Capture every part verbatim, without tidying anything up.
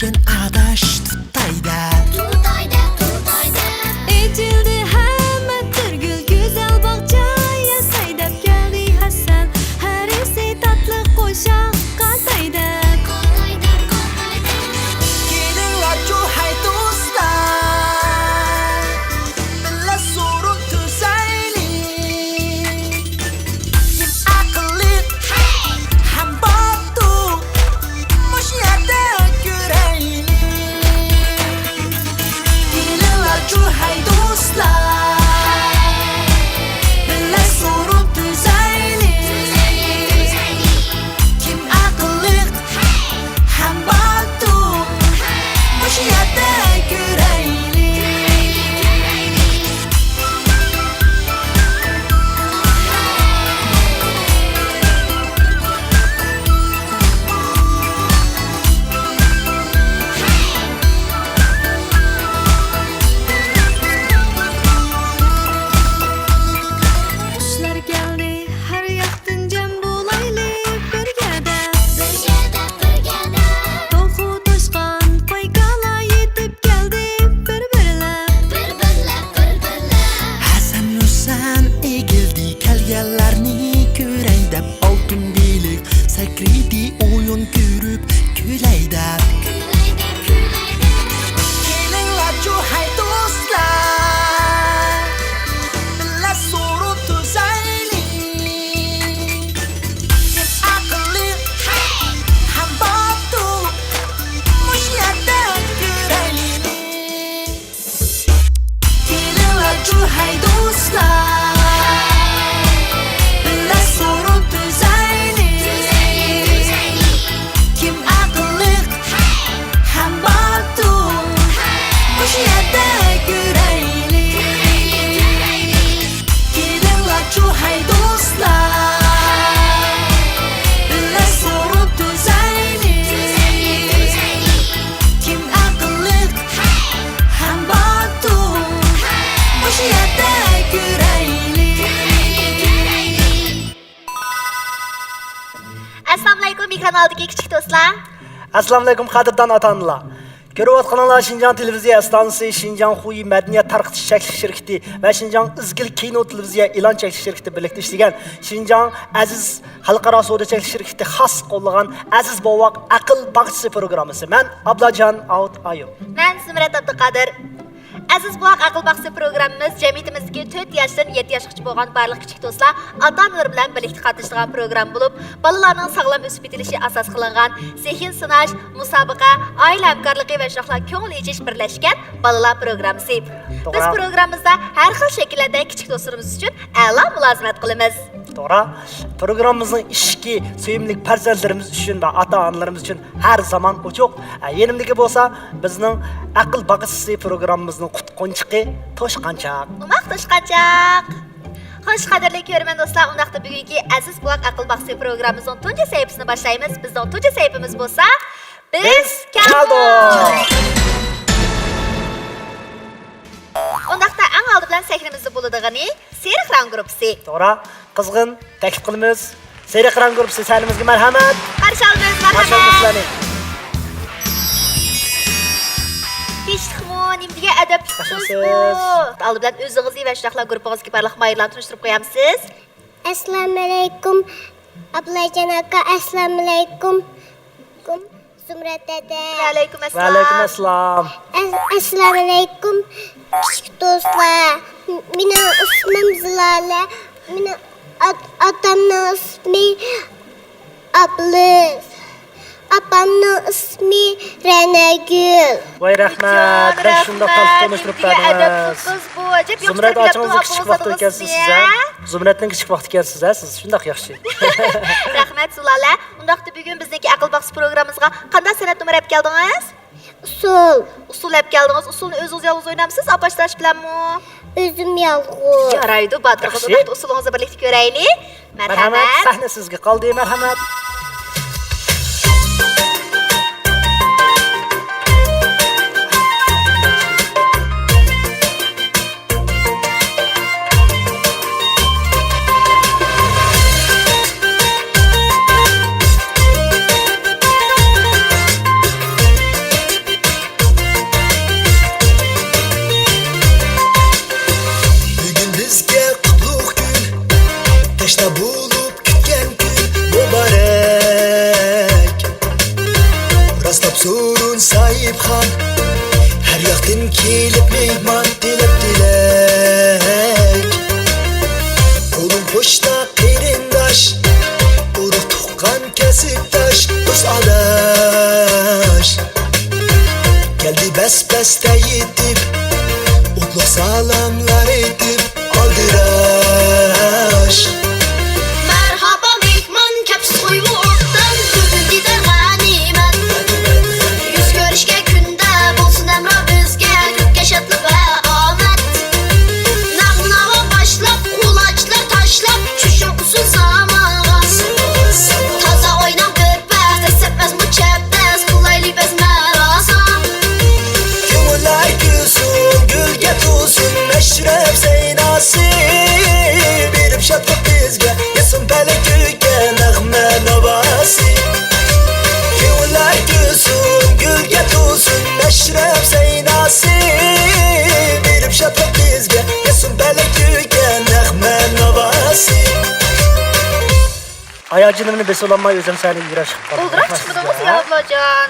ئاداش تۇتاي دەپ. تۇتاي دەپ، تۇتاي دەپ. ئېچىلدى ھەممە بىر گۈل، گۈزەل باغچە ياساي دەپ كەلدى ھەسەن. ھەرىسى تاتلىق قوشاق قاتاي دەپ. قاتاي دەپ، قاتاي دەپ. كېلىڭلارچۇ ھەي دوستلار، بىللە سورۇن تۈزەيلى. كىم ئەقىللىق ھەم باتۇر، مۇشۇ يەردە كۆرەيلى. كېلىڭلارچۇ ھەي دوستلار، بىللە سورۇن تۈزەيلى. كىم ئەقىللىق ھەم باتۇر، مۇشۇ يەردە كۆرەيلى. قۇشلار كەلدى، ھەر ياقتىن جەم بولايلى بىرگە دەپ. بىرگە دەپ، بىرگە دەپ. توخۇ، توشقان، قوي، كالا يېتىپ كەلدى بىر-بىرلەپ. بىر-بىرلەپ، بىر-بىرلەپ. ھەسەن، ھۈسەن ئېگىلدى، كەلگەنلەرنى كۆرەي دەپ. ئالتۇن بېلىق سەكرىدى، ئويۇن كۆرۈپ كۈلەي دەپ. كۈلەي دەپ، كۈلەي دەپ. كېلىڭلارچۇ ھەي دوستلار، بىللە سورۇن تۈزەيلى. كىم ئەقىللىق ھەم باتۇر، مۇشۇ يەردە كۆرەيلى. كېلىڭلارچۇ ھەي دوستلار، بىللە سورۇن تۈزەيلى. كىم ئەقىللىق ھەم باتۇر، مۇشۇ يەردە كۆرەيلى. كېلىڭلارچۇ ھەي دوستلار، بىللە سورۇن تۈزەيلى. كىم ئەقىللىق ھەم باتۇر، مۇشۇ يەردە كۆرەيلى. ئەسسالامۇئەلەيكۇم، ئېكران ئالدىدىكى كىچىك دوستلار. ئەسسالامۇئەلەيكۇم، قەدىردان ئاتا-ئانىلار. كۆرۈۋاتقىنىڭلار شىنجاڭ تېلېۋىزىيە ئىستانسىسى، شىنجاڭ خۇيى مەدەنىيەت تارقىتىش چەكلىك شىركىتى ۋە شىنجاڭ ئىزگىل كىنو تېلېۋىزىيە ئېلان چەكلىك شىركىتى بىرلىكتە ئىشلىگەن شىنجاڭ ئەزىز خەلقئارا سودا چەكلىك شىركىتى خاس قوللىغان ئەزىز بوۋاق ئەقىل باغچىسى پروگراممىسى. مەن ئابلاجان ئاۋۇت ئايۇپ. مەن زۇمرەت ئابدۇقادىر. ئەزىز بوۋاق ئەقىل باغچىسى پروگراممىمىز جەمئىيىتىمىزدىكى تۆت ياشتىن يەتتە ياشقىچە بولغان بارلىق كىچىك دوستلار ئاتا-ئانىلىرى بىلەن بىرلىكتە قاتنىشىدىغان پروگرامما بولۇپ، بالىلارنىڭ ساغلام ئۆسۈپ يېتىلىشى ئاساس قىلىنغان زېھىن سىناش، مۇسابىقە، ئائىلە ھەمكارلىقى ۋە شۇنداقلا كۆڭۈل ئېچىش بىرلەشكەن بالىلار پروگراممىسى. بىز توغرا. پروگراممىمىزدا ھەر خىل شەكىللەردە كىچىك دوستلىرىمىز ئۈچۈن ئەلا مۇلازىمەت قىلىمىز. توغرا. پروگراممىمىزنىڭ ئىشىكى سۆيۈملۈك پەرزەنتلىرىمىز ئۈچۈن ۋە ئاتا-ئانىلىرىمىز ئۈچۈن ھەر زامان ئوچۇق. ئە، يېنىمدىكى بولسا بىزنىڭ ئەقىل باغچىسى پروگراممىمىزنىڭ تۇتقۇنچىقى توشقانچاق. ئوماق توشقانچاق. خوش، قەدىرلىك كۆرۈرمەن دوستلار، ئۇنداقتا بۈگۈنكى ئەزىز بوۋاق ئەقىل باغچىسى پروگراممىمىزنىڭ تۇنجى سەھىپىسىنى باشلايمىز. بىزنىڭ تۇنجى سەھىپىمىز بولسا، بىز كەلدۇق. ئۇنداقتا ئەڭ ئالدى بىلەن سەھنىمىزدە بولىدىغىنى سېرىق رەڭ گۇرۇپپىسى. توغرا، قىزغىن تەكلىپ قىلىمىز. سېرىق رەڭ گۇرۇپپىسى سەھنىمىزگە مەرھەمەت. قارشى ئالىمىز، قارشى ئالىمىز مەرھەمەت. سىلەرنى. تىنچلىقمۇ، نېمە دېگەن ئەدەپلىك قىز بۇ. ياخشىمۇسىز؟ ئالدى بىلەن ئۆزىڭىزنى ۋە شۇنداقلا گۇرۇپپىڭىزدىكى بارلىق ماھىرلارنى تونۇشتۇرۇپ قويامسىز؟ ئەسسالامۇئەلەيكۇم، ئابلاجان ئاكا، ئەسسالامۇئەلەيكۇم. زۇمرەت دەدە. ۋەئەلەيكۇم ئەسسالام. ۋەئەلەيكۇم ئەسسالام. ئەس-، ئەسسالامۇئەلەيكۇم، كىچىك دوستلار. مېنىڭ ئىسمىم زىلالە. مېنىڭ ئات-، ئاتامنىڭ ئىسمى ئابلىز. ئاپامنىڭ ئىسمى رەنەگۈل. ۋاي رەھمەت، بەك شۇنداق تەلتۆكۈس تونۇشتۇرۇپ بەردىڭىز. زۇمرەت ئاچىڭىزنىڭ كىچىك ۋاقتى ئىكەنسىز ھە؟ زۇمرەتنىڭ كىچىك ۋاقتى ئىكەنسىز ھە؟ سىز شۇنداق ياخشى. رەھمەت زۇلالە. ئۇنداقتا بۈگۈن بىزنىڭكى ئەقىل باغچىسى پروگراممىمىزغا قانداق سەنئەت نومۇرى ئەپ كەلدىڭىز؟ ئۇسسۇل. ئۇسسۇل ئەپ كەلدىڭىز. ئۇسسۇلنى ئۆزىڭىز يالغۇز ئوينامسىز، ئاپاش-تاش بىلەنمۇ؟ ئۆزۈم يالغۇز. يارايدۇ، باتۇر قىز. ياخشى. ئۇنداقتا ئۇسسۇلىڭىزنى بىرلىكتە كۆرەيلى. مەرھەمەت. مەرھەمەت. سەھنە سىزگە قالدى. مەرھەمەت. يىراقتىن كېلىپ مېھمان تىلەپ تىلەك. قولۇم قوشنا قېرىنداش، ئۇرۇق تۇغقان كەسىپداش، دوست ئاداش. كەلدى بەس-بەستە يېتىپ، ئوتلۇق سالاملار ئېيتىپ، ئالدىراش. مەرھابا مېھمان، كەپسىز قويمۇ ئوبدان، بۈگۈن دىدار غەنىيمەت. يۈز كۆرۈشكە كۈندە بولسۇن ھەمراھ بىزگە، كۆككە شادلىق ۋە ئامەت. ناغمە-ناۋا باشلاپ، قۇلاچلار تاشلاپ، چۈشۈڭ ئۇسسۇل سامالغا. تازا ئويناڭ بىر پەس، دەسسەپمەسمۇ چەپدەس، قىلايلى بەزمە راسا. كۆڭۈللەر كۈلسۇن، گۈلگە تولسۇن مەشرەپ سەيناسى. بېرىپ شادلىق بىزگە، يەتسۇن پەلەك كۆككە نەغمە ناۋاسى. كۆڭۈللەر كۈلسۇن، گۈلگە تولسۇن مەشرەپ سەيناسى. بېرىپ شادلىق بىزگە، يەتسۇن پەلەك كۆككە نەغمە ناۋاسى. ئاياجىنىمنى بېسىۋالالماي ئۆزۈم سەھنىگە يۈگۈرۈپ چىقىپ قالدىم. بولدىراق چىقمىدىڭىز يا ئابلاجان؟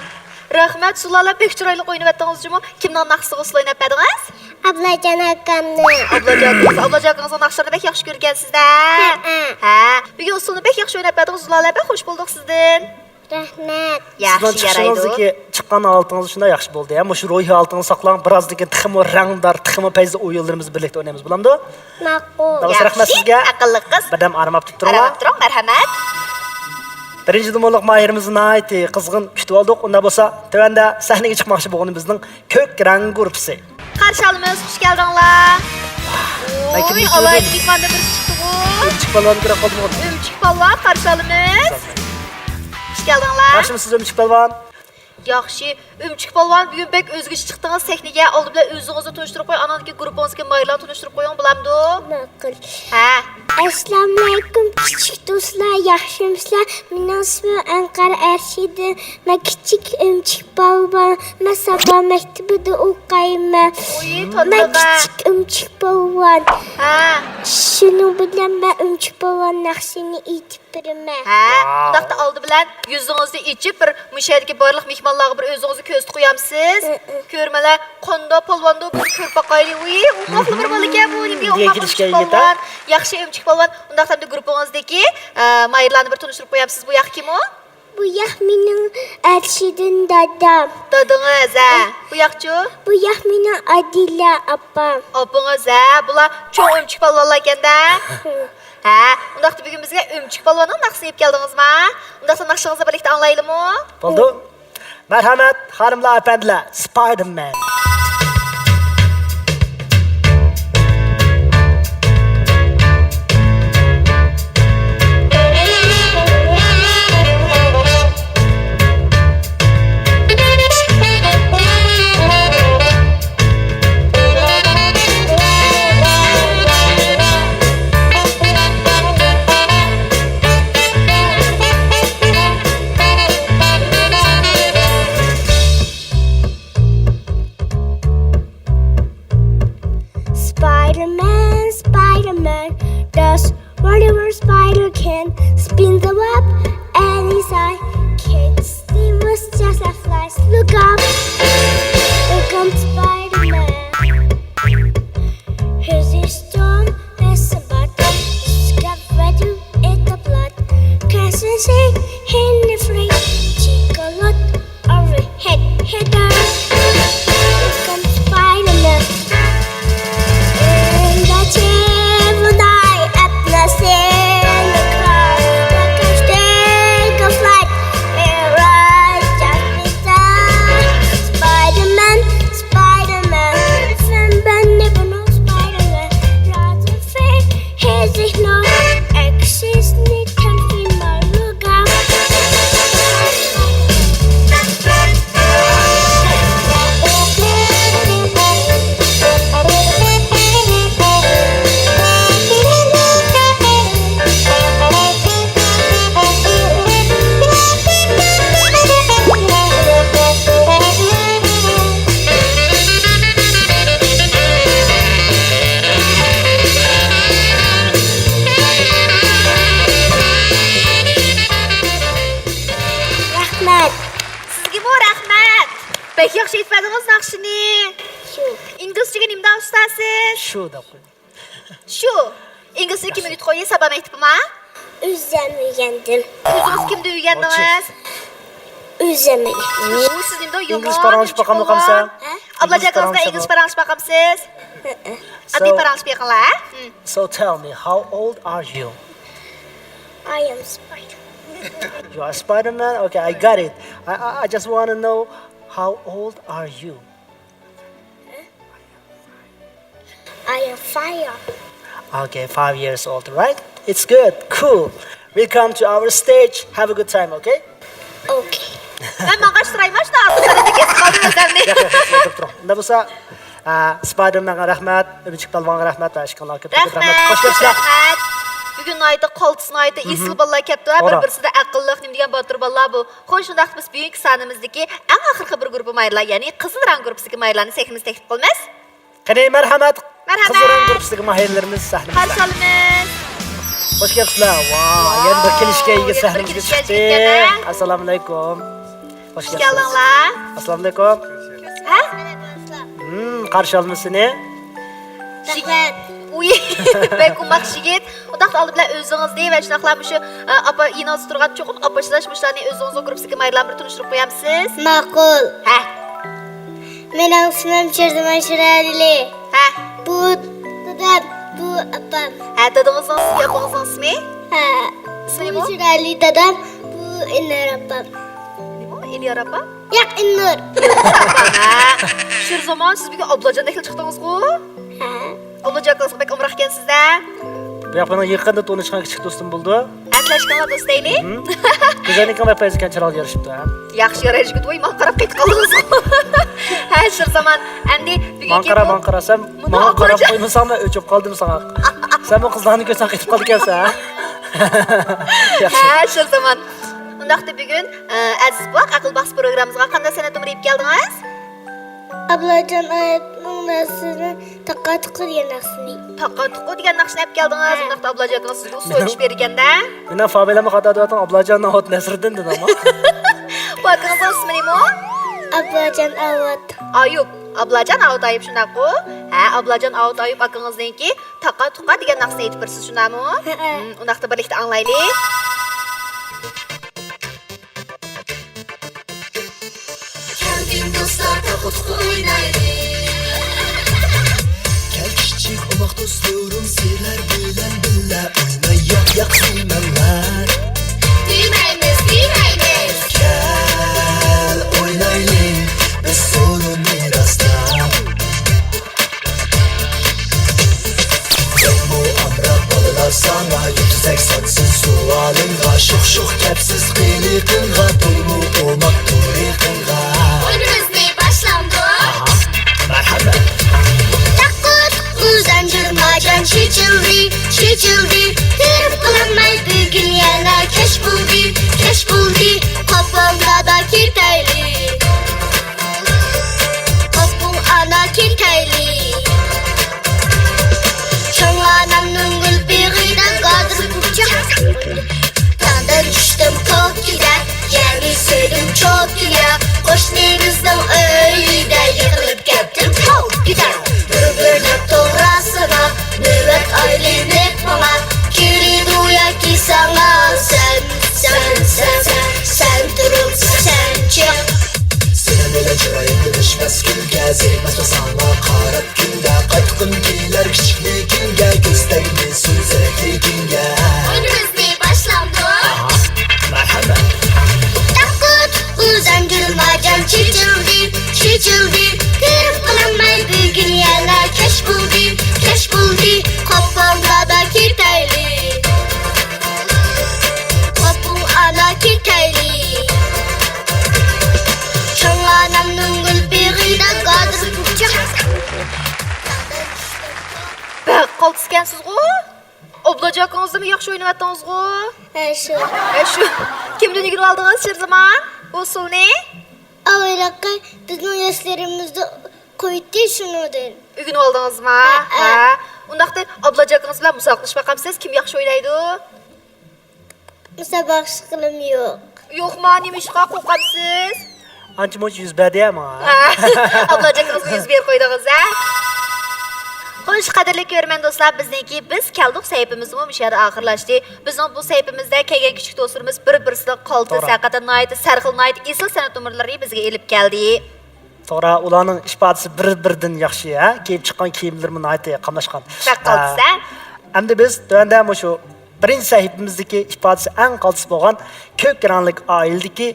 رەھمەت، سۇلالە بەك چىرايلىق ئوينىۋەتتىڭىز جۇمۇ. كىمنىڭ ناخشىسىغا سۇلا ئويناپ بەردىڭىز؟ ئابلاجان ئاكامنىڭ. ئابلاجان ئاكىڭىز، ئابلاجان ئاكىڭىزنىڭ ناخشىلىرىنى بەك ياخشى كۆرگەنسىز-دە. ھەئە. ھە، بۈگۈن ئۇسسۇلنى بەك ياخشى ئويناپ بەردىڭىز، زۇلالە، بەك خوش بولدۇق سىزدىن. رەھمەت. سىزنىڭ ياخشى، يارايدۇ. چىقىشىڭىزدىكى، چىققان ھالىتىڭىز شۇنداق ياخشى بولدى. ھە، مۇشۇ روھىي ھالىتىڭىزنى ساقلاڭ، بىرازدىن كېيىن تېخىمۇ رەڭدار، تېخىمۇ پەيزى ئويۇنلىرىمىزنى بىرلىكتە ئوينايمىز، بولامدۇ؟ ماقۇل. داۋۇت، ياخشى، رەھمەت سىزگە. ئەقىللىق قىز. بىردەم ئارام ئاپ تۇرۇڭلار. ئارام ئاپ تۇرۇڭ، مەرھەمەت. بىرىنچى دۇمۇللۇق ماھىرىمىزنى ناھايىتى قىزغىن كۈتۈۋالدۇق. ئۇنداق بولسا، تۆۋەندە سەھنىگە چىقماقچى بولغىنى بىزنىڭ كۆك رەڭ گۇرۇپپىسى. قارشى ئالىمىز، خۇش كەلدىڭلار. ۋاي، ئوي، كىم ئالاھىدە مېھماندىن بىرسى چىقتىغۇ. ئۆمۈچۈك پالۋان كىرىپ قالدىمۇ؟ ئۆمۈچۈك پالۋان، قارشى ئالىمىز. خۇش كەلدىڭلار. ياخشىمۇسىز، ئۆمۈچۈك پالۋان؟ ياخشى. ئۆمۈچۈك پالۋان، بۈگۈن بەك ئۆزگىچە چىقتىڭىز سەھنىگە. ئالدى بىلەن ئۆزىڭىزنى تونۇشتۇرۇپ قويۇڭ، ئانان كېيىن گۇرۇپپىڭىزدىكى ماھىرلارنى تونۇشتۇرۇپ قويۇڭ، بولامدۇ؟ ماقۇل. ھە. ئەسسالامۇئەلەيكۇم، كىچىك دوستلار، ياخشىمۇسىلەر؟ مېنىڭ ئىسمىم ئەنقەر ئەرشىدىن. مەن كىچىك ئۆمۈچۈك پالۋان. مەن سابا مەكتىبىدە ئوقۇيمەن. ئۇي، مەن تاتلىق-ە. كىچىك ئۆمۈچۈك پالۋان. ھە. شۇنىڭ بىلەن مەن ئۆمۈچۈك پالۋان ناخشىنى ئېيتىپ بېرىمەن. ھە، ۋاۋ. ئۇنداقتا ئالدى بىلەن يۈزىڭىزنى ئېچىپ، بىر مۇشۇ يەردىكى بارلىق مېھمانلارغا بىر ئۆزىڭىزنى كۆرسىتىپ قويامسىز؟ ھە، ھە. كۆرمەلەر، قانداق پالۋاندۇ، بىر كۆرۈپ باقايلى. ۋۇي، ئوماقلا بىر بالا ئىكەن بۇ، نېمە ئوماق ئۆمۈچۈك پالۋان. ياخشى، ئۆمۈچۈك پالۋان. ئۇنداقتا ئەمدى گۇرۇپپىڭىزدىكى، ئە، ماھىرلارنى بىر تونۇشتۇرۇپ قويامسىز؟ بۇ ياق كىم ئۇ؟ بۇ ياق مېنىڭ ئەرشىدىن دادام. دادىڭىز، ھە. بۇ ياقچۇ؟ بۇ ياق مېنىڭ ئادىلە ئاپام. ئاپىڭىز، ھە. بۇلار چوڭ ئۆمۈچۈك پالۋانلار ئىكەن-دە. ھە، ئۇنداقتا بۈگۈن بىزگە ئۆمۈچۈك پالۋاننىڭ ناخشىسىنى ئېلىپ كەلدىڭىزما؟ ئۇنداقتا ناخشىڭىزنى بىرلىكتە ئاڭلايلىمۇ؟ بولدى. مەرھەمەت، خانىملار، ئەپەندىلەر، سپايدېرمەن. Spider-Man, Spider-Man, does whatever spider can. Spin the web any side, catch devils just like flies. Look out! Here comes Spider-Man. Here's his storm, has a bad. He's got red in the blood. Can't see him free. Take a look. Overhead header. Here comes Spider-Man. In the chill night, at the same car, like a streak of light, it rises just beside Spider-Man. ناخشىنى. شۇ. ئىنگلىزچىگە نېمە دەپ ئۇستازسىز؟ شۇ دەپ قويدۇم. شۇ. ئىنگلىزچىنى كىم ئۆگىتىپ قويدى؟ سابا مەكتىپىما؟ ئۆزۈم ئۆگەندىم. ئۆزىڭىز كىمدىن ئۆگەندىڭىز؟ ئۆزۈم ئۆگەندىم. ئۇ سىز نېمىدە يامان، ئىنگلىز پاراڭلىشىپ باقامدۇ قالسا؟ ھە؟ ئابلاجان ئاكىڭىز بىلەن ئىنگلىز پاراڭلىشىپ باقامسىز؟ ھەئە. ئاددىي پاراڭلىشىپ بېقىڭلار، ھە؟ So tell me, how old are you? I am Spider. You are Spider-Man? Okay, I got it. I, I, I just want to know, how old are you? I am five. Okay, five years old, right? It's good. Cool. Welcome to our stage. Have a good time, okay? Okay. مەن ماڭغاچ تۇرايما، شۇنداق ئارقا سەددە كېسىپ قالدىم ئۆزۈمنى. ياق، ياق، ياق، تۇرۇپ تۇرۇڭ. ئۇنداق بولسا، ئە، سپايدېرمەنغا رەھمەت، ئۈمىدچىك پالۋانغا رەھمەت، ھە، ئىككىڭلارغا كۆپ كۆپ رەھمەت. رەھمەت، خوش كەپسىلەر. رەھمەت. بۈگۈن ناھايىتى قالتىس، ناھايىتى ئېسىل بالىلار كەپتۇ، ھە، بىر-بىرسىدە ئەقىللىق، نېمە دېگەن باتۇر بالىلار بۇ. خوش، شۇنداقتا بىز بۈگۈنكى سانىمىزدىكى ئەڭ ئاخىرقى بىر گۇرۇپپا ماھىرلار، يەنى قىزىل رەڭ گۇرۇپپىسىدىكى ماھىرلارنى سەھنىمىزگە تەكلىپ قىلىمىز. قېنى، مەرھەمەت. مەرھەمەت. قىزىل رەڭ گۇرۇپپىسىدىكى ماھىرلىرىمىز سەھنىمىزدە. قارشى ئالىمىز. خوش كەپسىلەر. ۋاي، يەنە بىر كېلىشكەن يىگىت سەھنىمىزگە چىقتى. ئەسسالامۇئەلەيكۇم. خوش كەپسىلەر. ئەسسالامۇئەلەيكۇم. ھە؟ ھىم، قارشى ئالىمىز سېنى. رەھمەت. ئۇي، بەك ئوماق يىگىت. ئۇنداقتا ئالدى بىلەن ئۆزىڭىزنى ۋە شۇنداقلا مۇشۇ، ئە، ئاپا، يېنىڭىزدا تۇرغان چوقۇم ئاپا ئىشلەش مۇشۇلارنى ئۆزىڭىزنىڭ گۇرۇپپىسىدىكى ماھىرلار بىلەن تونۇشتۇرۇپ قويامسىز؟ ماقۇل. ھە. مېنىڭ ئىسمىم شىرزىمان شىرئەلى. ھە. بۇ دادام، بۇ ئاپام. ھە، دادىڭىزنىڭ ئىسمى، ئاپىڭىزنىڭ ئىسمى؟ ھە. ئىسمى نېمە؟ بۇ شىرئەلى دادام، بۇ ئېلىيار ئاپام. نېمە؟ ئېلىيار ئاپا؟ ياق، ئىلنۇر. ئېلىيار ئاپا، ھە. شىرزامان، سىز بۈگۈن ئابلاجاندەكلا چىقتىڭىزغۇ؟ ھە. ئابلاجان ئاكىڭىزغا بەك ئامراق ئىكەنسىز-دە. بۇ ياق مېنىڭ يېقىندا تونۇشقان كىچىك دوستۇم بولىدۇ. ئەسلى ئاشكاڭلار دوست دەيلى. ھىم. گۈزەلنىڭكى بەك پەيزى ئىكەن، چىرايلىق يارىشىپتۇ، ھە. ياخشى يارىياش يىگىت، ۋاي، ماڭا قاراپ قېتىپ قالدىڭىز. ھە، شىرزامان، ئەمدى بۈگۈنكى ماڭا قارا، بۇ ماڭا قارا، سەن ماڭا قاراپ قويمىساڭ، مەن ئۆچۈپ قالدىم ساڭا. سەن بۇ قىزلارنى كۆرسەڭ قېتىپ قالىدىكەنسەن، ھە؟ ياخشى. ھە، شىرزامان. ئۇنداقتا بۈگۈن، ئە، ئەزىز بوۋاق، ئەقىل باغچىسى پروگراممىمىزغا قانداق سەنئەت نومۇرى ئېلىپ كەلدىڭىز؟ ئابلاجان ئايەتنىڭ نەرسىنى تاقا-تۇقا دېگەن نەرسىنى. تاقا-تۇقا دېگەن ناخشىنى ئەپ كەلدىڭىز. ھە. ئۇنداقتا ئابلاجان ئاكىڭىز سىزگە ئۇسسۇل ئېيتىپ بېرىدىكەن-دە. مېنىڭ فامىلەمنى خاتا دەۋاتىڭ، ئابلاجان ئاۋۇت نەسرىدىن دېدىڭمۇ؟ بۇ ئاكىڭىزنىڭ ئىسمى نېمە؟ ئابلاجان ئاۋۇت. ئايۇپ. ئابلاجان ئاۋۇت ئايۇپ، شۇنداققۇ؟ ھە، ئابلاجان ئاۋۇت ئايۇپ ئاكىڭىزنىڭكى تاقا-تۇقا دېگەن ناخشىسىنى ئېيتىپ بېرىسىز، شۇنداقمۇ؟ ھەئە. ھىم، ئۇنداقتا بىرلىكتە ئاڭلايلى. كەلگىن دوستلار، تاقا-تۇقا ئوينايلى. كەل كىچىك ئوماق دوستلىرىم، سىلەر بىلەن بىللە ئوينايۇق، ياق دېمەڭلار. دېمەيمىز، دېمەيمىز. كەل ئوينايلى، بىز سورۇننى راستلاپ. بەكمۇ ئامراق بالىلار ساڭا، يۇلتۇزدەك سانسىز سوئالىڭغا، شۇخ-شۇخ كەپسىز قىلىقىڭغا، تويمۇ ئوماق تۇرىقىڭغا. ئويۇنىمىزنى باشلامدۇق؟ ئاھا، مەرھەمەت. تاقا-تۇقا زەنجىر ماجان چېچىلدى، چېچىلدى. تېرىپ قالالماي بۈگۈن يەنە كەچ بولدى، كەچ بولدى. قاپالدا كېتەيلى. قاپۇڭ ئانا كېتەيلى. چوڭ ئانامنىڭ گۈل بېغىدا گادىر پۇرچاق. تاڭدىن چۈشتۈم كوكىدە، يەنى سۆيدۈم چوكىيە. قوشنىمىزنىڭ ئۆيىدە يىقىلىپ كەتتىم كوكىدە. بىر-بىرنىڭ توغراسىغا نۆۋەت ئايلىنىپ ماڭا، كېلىدۇ ياكى ساڭا سەن، سەن، سەن، سەن، سەن تۇرۇپ سەن چىق. سېنىڭ بىلەن چىرايىم بىلىشمەس كۈلكە، زېرىكمەسمەن ساڭا قاراپ كۈندە. قايتقۇم كېلەر كىچىكلىكىمگە، كۆز تەگمىسۇن زېرەكلىكىمگە. ئويۇنىمىزنى باشلامدۇق؟ ئاھا، مەرھەمەت. تاقا-تۇقا زەنجىر ماجان چېچىلدى، چېچىلدى. تېرىپ قالالماي بۈگۈن يەنە كەچ بولدى، كەچ بولدى. قاپالدا كېتەيلى. قاپۇڭ ئانا كېتەيلى. چوڭ ئانامنىڭ گۈل بېغىدا گادىر پۇرچاق. بەك قالتىسكەنسىزغۇ؟ ئابلاجان ئاكىڭىزنىمۇ ياخشى ئويناۋاتتىڭىزغۇ؟ ھە، شۇ. ھە، شۇ. كىمدىن ئۆگىنىۋالدىڭىز شىرزامان بۇ ئۇسسۇلنى؟ ئاۋۋالقى بىزنىڭ ياشلىرىمىزدا قويدى شۇنىڭدىن. ئۆگىنىۋالدىڭىزما؟ ھە، ھە. ھە. ئۇنداقتا ئابلاجان ئاكىڭىز بىلەن مۇسابىقىلىشىپ باقامسىز؟ كىم ياخشى ئوينايدۇ؟ مۇسابىقىلىشقىلىمۇ يوق. يوقما، نېمىشقا قورقامسىز؟ ئانچە-مۇنچە يۈز بەردى-ھە ماڭا. ئابلاجان ئۆزىڭىز يۈز بېرىپ قويدىڭىز-ھە. خوش، قەدىرلىك كۆرۈرمەن دوستلار، بىزنىڭكى بىز كەلدۇق سەھىپىمىزمۇ مۇشۇ يەردە ئاخىرلاشتى. بىزنىڭ بۇ سەھىپىمىزدە كەلگەن كىچىك دوستلىرىمىز بىر-بىرسىدىن قالتىس، توغرا. ھەقىقەتەن ناھايىتى سەرخىل، ناھايىتى ئېسىل سەنئەت نومۇرلىرىنى بىزگە ئېلىپ كەلدى. توغرا، ئۇلارنىڭ ئىپادىسى بىر-بىرىدىن ياخشى، ھە؟ كىيىپ چىققان كىيىملىرىمۇ ناھايىتى قاملاشقان. بەك قالتىس، ھە؟ ئەمدى بىز تۆۋەندە مۇشۇ بىرىنچى سەھىپىمىزدىكى ئىپادىسى ئەڭ قالتىس بولغان كۆك رەڭلىك ئائىلىدىكى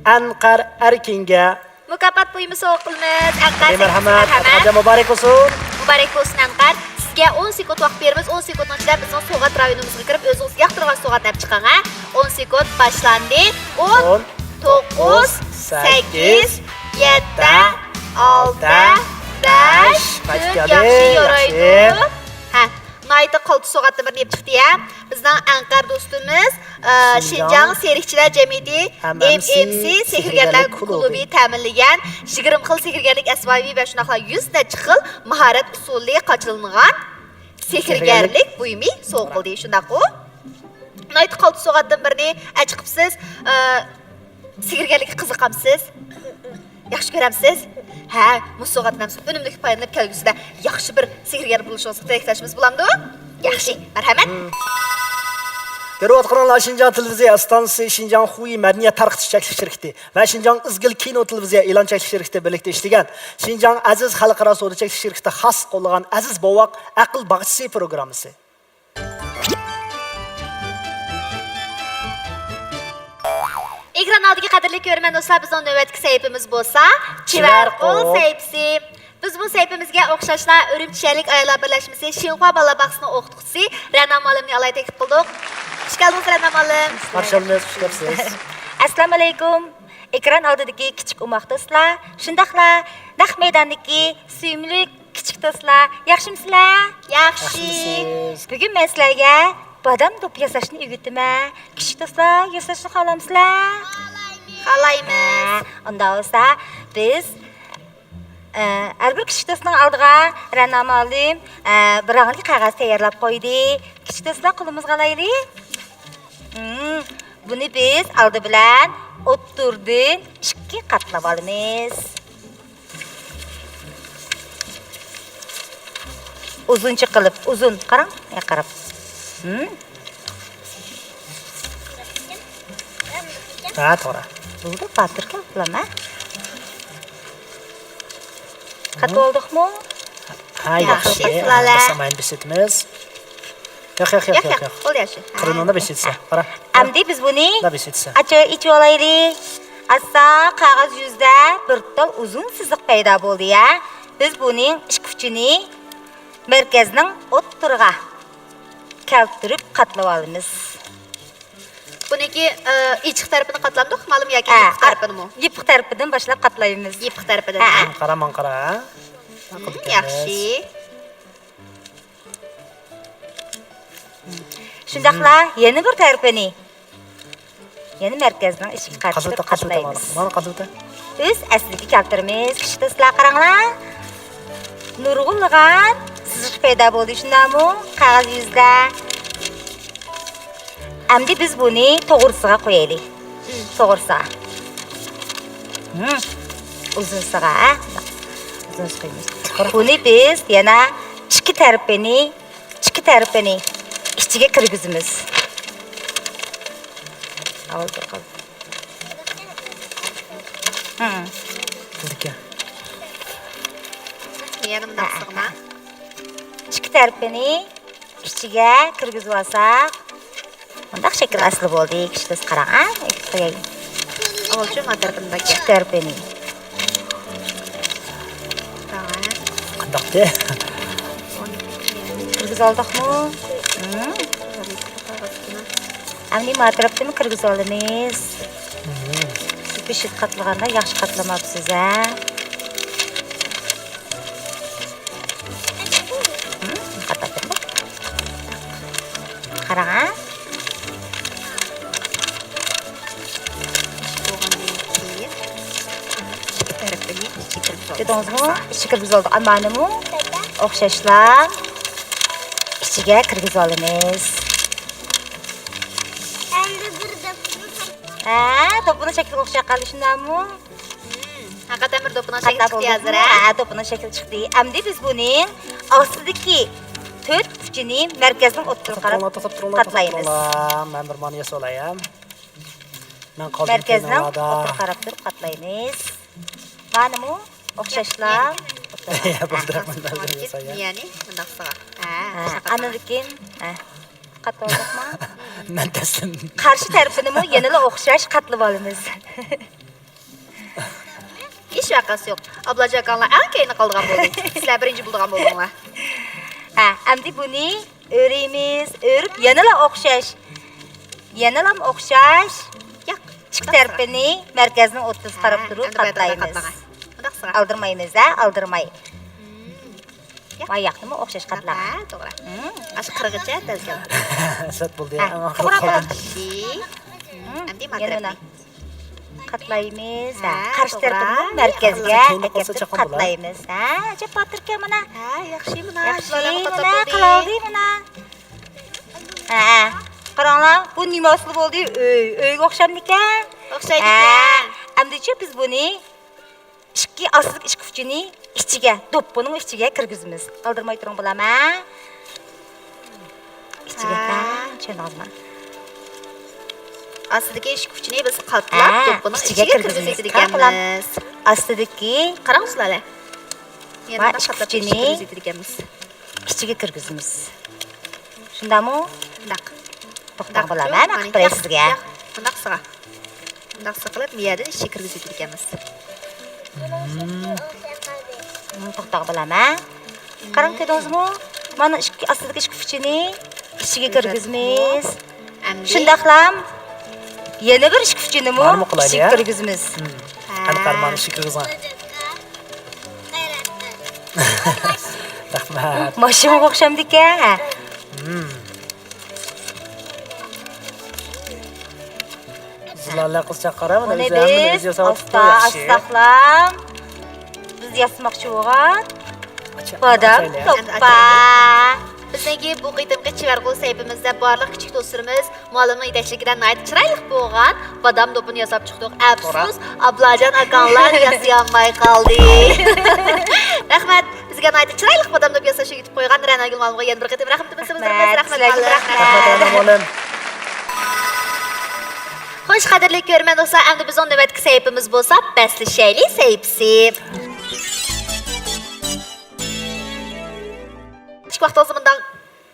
ئەنقەر ئەركىنگە مۇكاپات بۇيۇمى سوۋغا قىلىمىز. ئەنقەر، مەرھەمەت. مەرھەمەت. ئەنقەرجان، مۇبارەك بولسۇن. مۇبارەك بولسۇن، ئەنقەر. سىزگە ئون سېكۇنت ۋاقىت بېرىمىز. ئون سېكۇنتنىڭ ئىچىدە بىزنىڭ سوۋغات رايونىمىزغا كىرىپ، ئۆزىڭىز ياقتۇرغان سوۋغاتنى ئېلىپ چىقىڭ، ھە؟ ئون سېكۇنت باشلاندى. ئون، توققۇز، سەككىز، يەتتە، ئالتە، بەش، تۆت. ياخشى، يارايدۇ. ھە، ناھايىتى قالتىس سوۋغاتنىڭ بىرىنى ئېلىپ چىقتى، ھە. بىزنىڭ ئەنقەر دوستىمىز، ئە، شىنجاڭ، شىنجاڭ سېرىكچىلەر جەمئىيىتى، ئېم ئېم سى، سېھىرگەرلەر كۇلۇبى تەمىنلىگەن يىگىرمە خىل سېھىرگەرلىك ئەسۋابى ۋە شۇنداقلا يۈز نەچچە خىل ماھارەت ئۇسۇلى قاچىلانغان سېھىرگەرلىك بۇيۇمى سوۋغا قىلدى، شۇنداققۇ؟ ناھايىتى قالتىس سوۋغاتتىن بىرنى ئەچىقىپسىز. ئە، سېھىرگەرلىككە قىزىقامسىز؟ ياخشى كۆرەمسىز؟ ھە، مۇشۇ سوۋغاتتىن ئۈنۈملۈك پايدىلىنىپ، كەلگۈسىدە ياخشى بىر سېھىرگەر بولۇشىڭىزغا تىلەكداشىمىز بولامدۇ؟ ياخشى، مەرھەمەت. كۆرۈۋاتقىنىڭلار شىنجاڭ تېلېۋىزىيە ئىستانسىسى، شىنجاڭ خۇيى مەدەنىيەت تارقىتىش چەكلىك شىركىتى ۋە شىنجاڭ ئىزگىل كىنو تېلېۋىزىيە ئېلان چەكلىك شىركىتى بىرلىكتە ئىشلىگەن شىنجاڭ ئەزىز خەلقئارا سودا چەكلىك شىركىتى خاس قوللىغان ئەزىز بوۋاق ئەقىل باغچىسى پروگراممىسى. ئېكران ئالدىدىكى قەدىرلىك كۆرۈرمەن دوستلار، بىزنىڭ نۆۋەتتىكى سەھىپىمىز بولسا چىۋەرقۇل سەھىپىسى. بىز بۇ سەھىپىمىزگە ئوخشاشلا ئۈرۈمچى شەھەرلىك ئاياللار بىرلەشمىسى شىنخۇا بالىلار باغچىسىنىڭ ئوقۇتقۇچىسى رەنا مۇئەللىمنى ئالاھىدە تەكلىپ قىلدۇق. خۇش كەلدىڭىز، رەنا مۇئەللىم. قارشى ئالىمىز، خۇش كەپسىز. ئەسسالامۇئەلەيكۇم. ئېكران ئالدىدىكى كىچىك ئوماق دوستلار، شۇنداقلا نەق مەيداندىكى سۆيۈملۈك كىچىك دوستلار، ياخشىمۇسىلەر؟ ياخشى. ياخشىمۇسىز؟ بۈگۈن مەن سىلەرگە بادام دوپپا ياساشنى ئۆگىتىمەن. كىچىك دوستلار، ياساشنى خالامسىلەر؟ خالايمىز. ھە، ئۇنداق بولسا، بىز، ئە، ھەر بىر كىچىك دوستنىڭ ئالدىغا رەنا مۇئەللىم، ئە، بىر رەڭلىك قەغەز تەييارلاپ قويدى. كىچىك دوستلار، قولىمىزغا ئالايلى. ھىم، بۇنى بىز ئالدى بىلەن ئوتتۇرىدىن ئىككى قاتلاپ ئالىمىز. ئۇزۇنچە قىلىپ، ئۇزۇن، قاراڭ، ياقىراپ. ھىم. ھە، توغرا. بولدى، باتۇر گەپ قىلىمەن. قاتىۋالدۇقمۇ؟ ھە، ياخشى. ياخشى. بىر سامان بېسىۋېتىمىز. ياق، ياق، ياق، ياق، ياق، ياق. بولدى، ياخشى. قىرىنىڭدا بېسىۋېتىسە. قارا. ئەمدى بىز بۇنى ئاچا ئېچىۋالايلى. ئاستا قەغەز يۈزىدە بىر تال ئۇزۇن سىزىق پەيدا بولدى، يا. بىز بۇنىڭ ئىككى ئۇچىنى مەركەزنىڭ ئوتتۇرىغا كەلتۈرۈپ قاتلىۋالىمىز. بۇنىڭكى، ئە، ئېچىق تەرىپىنى قاتلامدۇق، مۇئەللىم، ياكى ھە، يېپىق تەرىپىنىمۇ؟ يېپىق تەرىپىدىن باشلاپ قاتلايمىز. يېپىق تەرىپىدىن، ھە. ھە. قارا، ماڭا قارا، ھە؟ ھىم، ياخشى. شۇنداقلا يەنە بىر تەرىپىنى يەنە مەركەزنىڭ ئىچىگە قاتلىتىپ قاتلايمىز. مانا قاتلىتە. ئۆز ئەسلىگە كەلتۈرىمىز. كىچىك دوستلار، قاراڭلار. نۇرغۇنلىغان سىزىق پەيدا بولدى، شۇنداقمۇ؟ قەغەز يۈزىدە. ئەمدى بىز بۇنى توغرىسىغا قويايلى. توغرىسىغا. ھىم. ئۇزۇنسىغا، ھە؟ ئۇزۇنسىغا قويىمىز. بۇنى بىز يەنە ئىككى تەرىپىنى، ئىككى تەرىپىنى ئىچىگە كىرگۈزىمىز. ھىم. يەنە مۇنداق سىغما. ئىككى تەرىپىنى ئىچىگە كىرگۈزۈۋالساق، مۇنداق شەكىل ھاسىل بولدى. كىچىك دوست، قاراڭ، ھە، قوياي. ئاۋۋالچۇ ما تەرىپىنى بەككە. ئىككى تەرىپىنى. قانداقتى؟ كىرگۈزۈۋالدۇقمۇ؟ ھىم. ئەمدى ما تەرەپتىنمۇ كىرگۈزۈۋالىمىز. ھىم. بېشىدا قاتلىغاندا ياخشى قاتلىماپسىز، ھە؟ قاراڭ، ھە؟ بولغاندىن كېيىن ئىككى تەرىپىنى ئىچىگە كىرگۈزۈۋالىمىز. كۆردىڭىزمۇ؟ ئىچىگە كىرگۈزۈۋالدۇق. ئەمما ئانىمۇ ئوخشاشلا ئىچىگە كىرگۈزۈۋالىمىز. ئەمدى بىر دەپنى ھە، دوپپىنىڭ شەكلىگە ئوخشاپ قالدى، شۇنداقمۇ؟ ھەقىقەتەن بىر دوپپىنىڭ شەكلى چىقتى ھازىر، ھە؟ ھە، دوپپىنىڭ شەكلى چىقتى. ئەمدى بىز بۇنىڭ ئاستىدىكى تۆت ئۇچىنى مەركەزنىڭ ئوتتۇرىغا قاراپ قاتلايمىز. مەن بىر مانا ياسىۋالاي، ھە. مەن قالدىم مەركەزنىڭ ئوتتۇرىغا قاراپ تۇرۇپ قاتلايمىز. مانىمۇ ئوخشاشلا. يەنى، يەنى، يەنى، يەنى، يەنى، مۇنداق سىغا. ھە، ھە، ئاندىن كېيىن، ھە. قاتلاۋالدۇقمۇ؟ مەن تەسلىم. قارشى تەرىپىنىمۇ يەنىلا ئوخشاش قاتلىۋالىمىز. ھېچ ۋەقەسى يوق. ئابلاجان ئاكاڭلار ئەڭ كەينىدە قالىدىغان بولدى. سىلەر بىرىنچى بولىدىغان بولدۇڭلار. ھە، ئەمدى بۇنى ئۆرۈيمىز. ئۆرۈپ يەنىلا ئوخشاش. يەنىلا ئوخشاش. ياق. ئىككى تەرىپىنى مەركەزنىڭ ئوتتۇرىسىغا قاراپ تۇرۇپ قاتلايمىز. ئالدىرمايمىز، ھە، ئالدىرماي. مم. ياق. ماياقنىمۇ ئوخشاش قاتلاڭ. ھە، توغرا. مم. ئاشۇ قىرغىچە دەزگەل. سەت بولدى، ھە، يا. توغرا، توغرا. مم. ئەمدى يەنە مۇنداق. قاتلايمىز. ھە، قارشى تەرىپىنى مەركەزگە ئەكەپ قاتلايمىز. ھە، ئەجەب باتۇركەن مانا. ھە، ياخشى مانا. ياخشى مانا، قىلالدى مانا. ھە، قاراڭلار، بۇ نېمە ئۇسۇل بولدى؟ ئۆي، ئۆيگە ئوخشامدىكەن؟ ئوخشايدىكەن. ھە، ئەمدىچۇ بىز بۇنى ئىككى، ئاستىدىكى ئىككى ئۇچىنى ئىچىگە، دوپپىنىڭ ئىچىگە كىرگۈزىمىز. ئالدىرىماي تۇرۇڭ، بالام، ھە؟ ئىچىگە، ھە. ھە، چۈشەندىڭىزمۇ؟ ئاستىدىكى ئىككى ئۇچىنى بىز قاتلاپ، ھە، دوپپىنىڭ ئىچىگە كىرگۈزىمىز. ئاستىدىكى، قاراڭ سىلەر. يەنە ۋە بىر ئىككى قاتلاپ ئۇچىنى ئىچىگە كىرگۈزىدىكەنمىز. ئىچىگە كىرگۈزىمىز. شۇنداقمۇ؟ شۇنداق. توختاڭ، بالام، ھە، مەن قىلىپ بېرەي سىزگە. ياق، مۇنداق سىغا. مۇنداق سىغا قىلىپ، مىيەدىن ئىچىگە كىرگۈزۈپ ئۆتىدىكەنمىز. مم، توختاڭ، بالام، ھە. قاراڭ، كۆردىڭىزمۇ؟ مانا ئىككى، ئاستىدىكى ئىككى ئۇچىنى ئىچىگە كىرگۈزىمىز. ئەمدى شۇنداقلام يەنە بىر ئىككى ئۇچىنىمۇ ئىچىگە كىرگۈزىمىز. ھە. قارا، مانا ئىچىگە كىرگۈزۈڭ. رەھمەت. ماشىنىغا ئوخشامدىكەن، ھە. مم. زۇلالە قىزچاق قارا، مانا ئۆزى ھەممىنى ئۆزى ياساۋاتىپتۇ، ياخشى. ئاستا، ئاستاقلام. بىز ياسىماقچى بولغان بادام دوپپا. بىزنىڭكى بۇ قېتىمقى چېۋەر قول سەھىپىمىزدە بارلىق كىچىك دوستلىرىمىز مۇئەللىمنىڭ يېتەكچىلىكىدە ناھايىتى چىرايلىق بولغان بادام دوپپىنى ياساپ چىقتۇق. ئەپسۇس، ئابلاجان ئاكاڭلار ياسىيالماي قالدى. رەھمەت. بىزگە ناھايىتى چىرايلىق بادام دوپپا ياساش ئۆگىتىپ قويغان رەناگۈل مۇئەللىمغا يەنە بىر قېتىم رەھمىتىمىزنى بىلدۈرىمىز. رەھمەت، رەھمەت، مۇئەللىم. خوش، قەدىرلىك كۆرۈرمەن دوستلار، ئەمدى بىزنىڭ نۆۋەتتىكى سەھىپىمىز بولسا بەسلىشەيلى سەھىپىسى. كىچىك ۋاقتىڭىزدا مۇنداق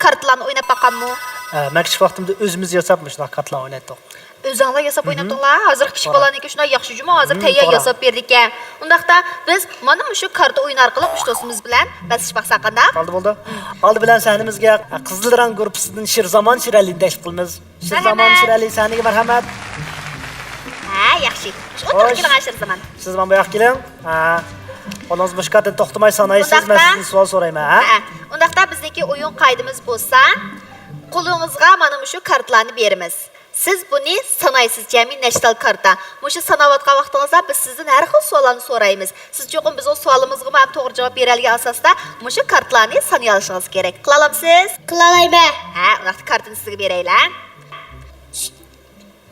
كارتىلارنى ئويناپ باققانمۇ؟ ھە، مەن كىچىك ۋاقتىمدا ئۆزىمىز ياساپ مۇشۇنداق كارتىلارنى ئوينايتتۇق. ئۆزۈڭلار ياساپ ئويناپتىڭلار؟ ھازىرقى كىچىك بالىلارنىڭكى شۇنداق ياخشى جۇمۇ، ھازىر تەييار ياساپ بېرىدىكەن. ئۇنداقتا بىز مانا مۇشۇ كارتا ئويۇنى ئارقىلىق ئۈچ دوستىمىز بىلەن بەسلىشىپ باقساق قانداق؟ بولدى، بولدى. ئالدى بىلەن سەھنىمىزگە قىزىل رەڭ گۇرۇپپىسىدىن شىرزامان شىرئەلىنى تەكلىپ قىلىمىز. شىرزامان شىرئەلى، سەھنىگە مەرھەمەت. ھە، ياخشى. شۇ ئوتتۇرىغا كېلىڭ، شىرزامان. شىرزامان، بۇ ياققا كېلىڭ. ھە. قولىڭىزنى مۇشۇ كارتىدىن توختىماي سانايسىز، مەن سىزدىن سوئال سورايمەن، ھە؟ ھە. ئۇنداقتا بىزنىڭكى ئويۇن قائىدىمىز بولسا، قولىڭىزغا مانا مۇشۇ كارتىلارنى بېرىمىز. سىز بۇنى سانايسىز، جەمئىي نەچچە تال كارتا. مۇشۇ ساناۋاتقان ۋاقتىڭىزدا بىز سىزدىن ھەر خىل سوئاللارنى سورايمىز. سىز چوقۇم بىزنىڭ سوئالىمىزغىمۇ ھەم توغرا جاۋاب بېرەلىگەن ئاساستا مۇشۇ كارتىلارنى سانىيالىشىڭىز كېرەك. قىلالايمسىز؟ قىلالايمەن. ھە، ئۇنداقتا كارتىنى سىزگە بېرەيلى.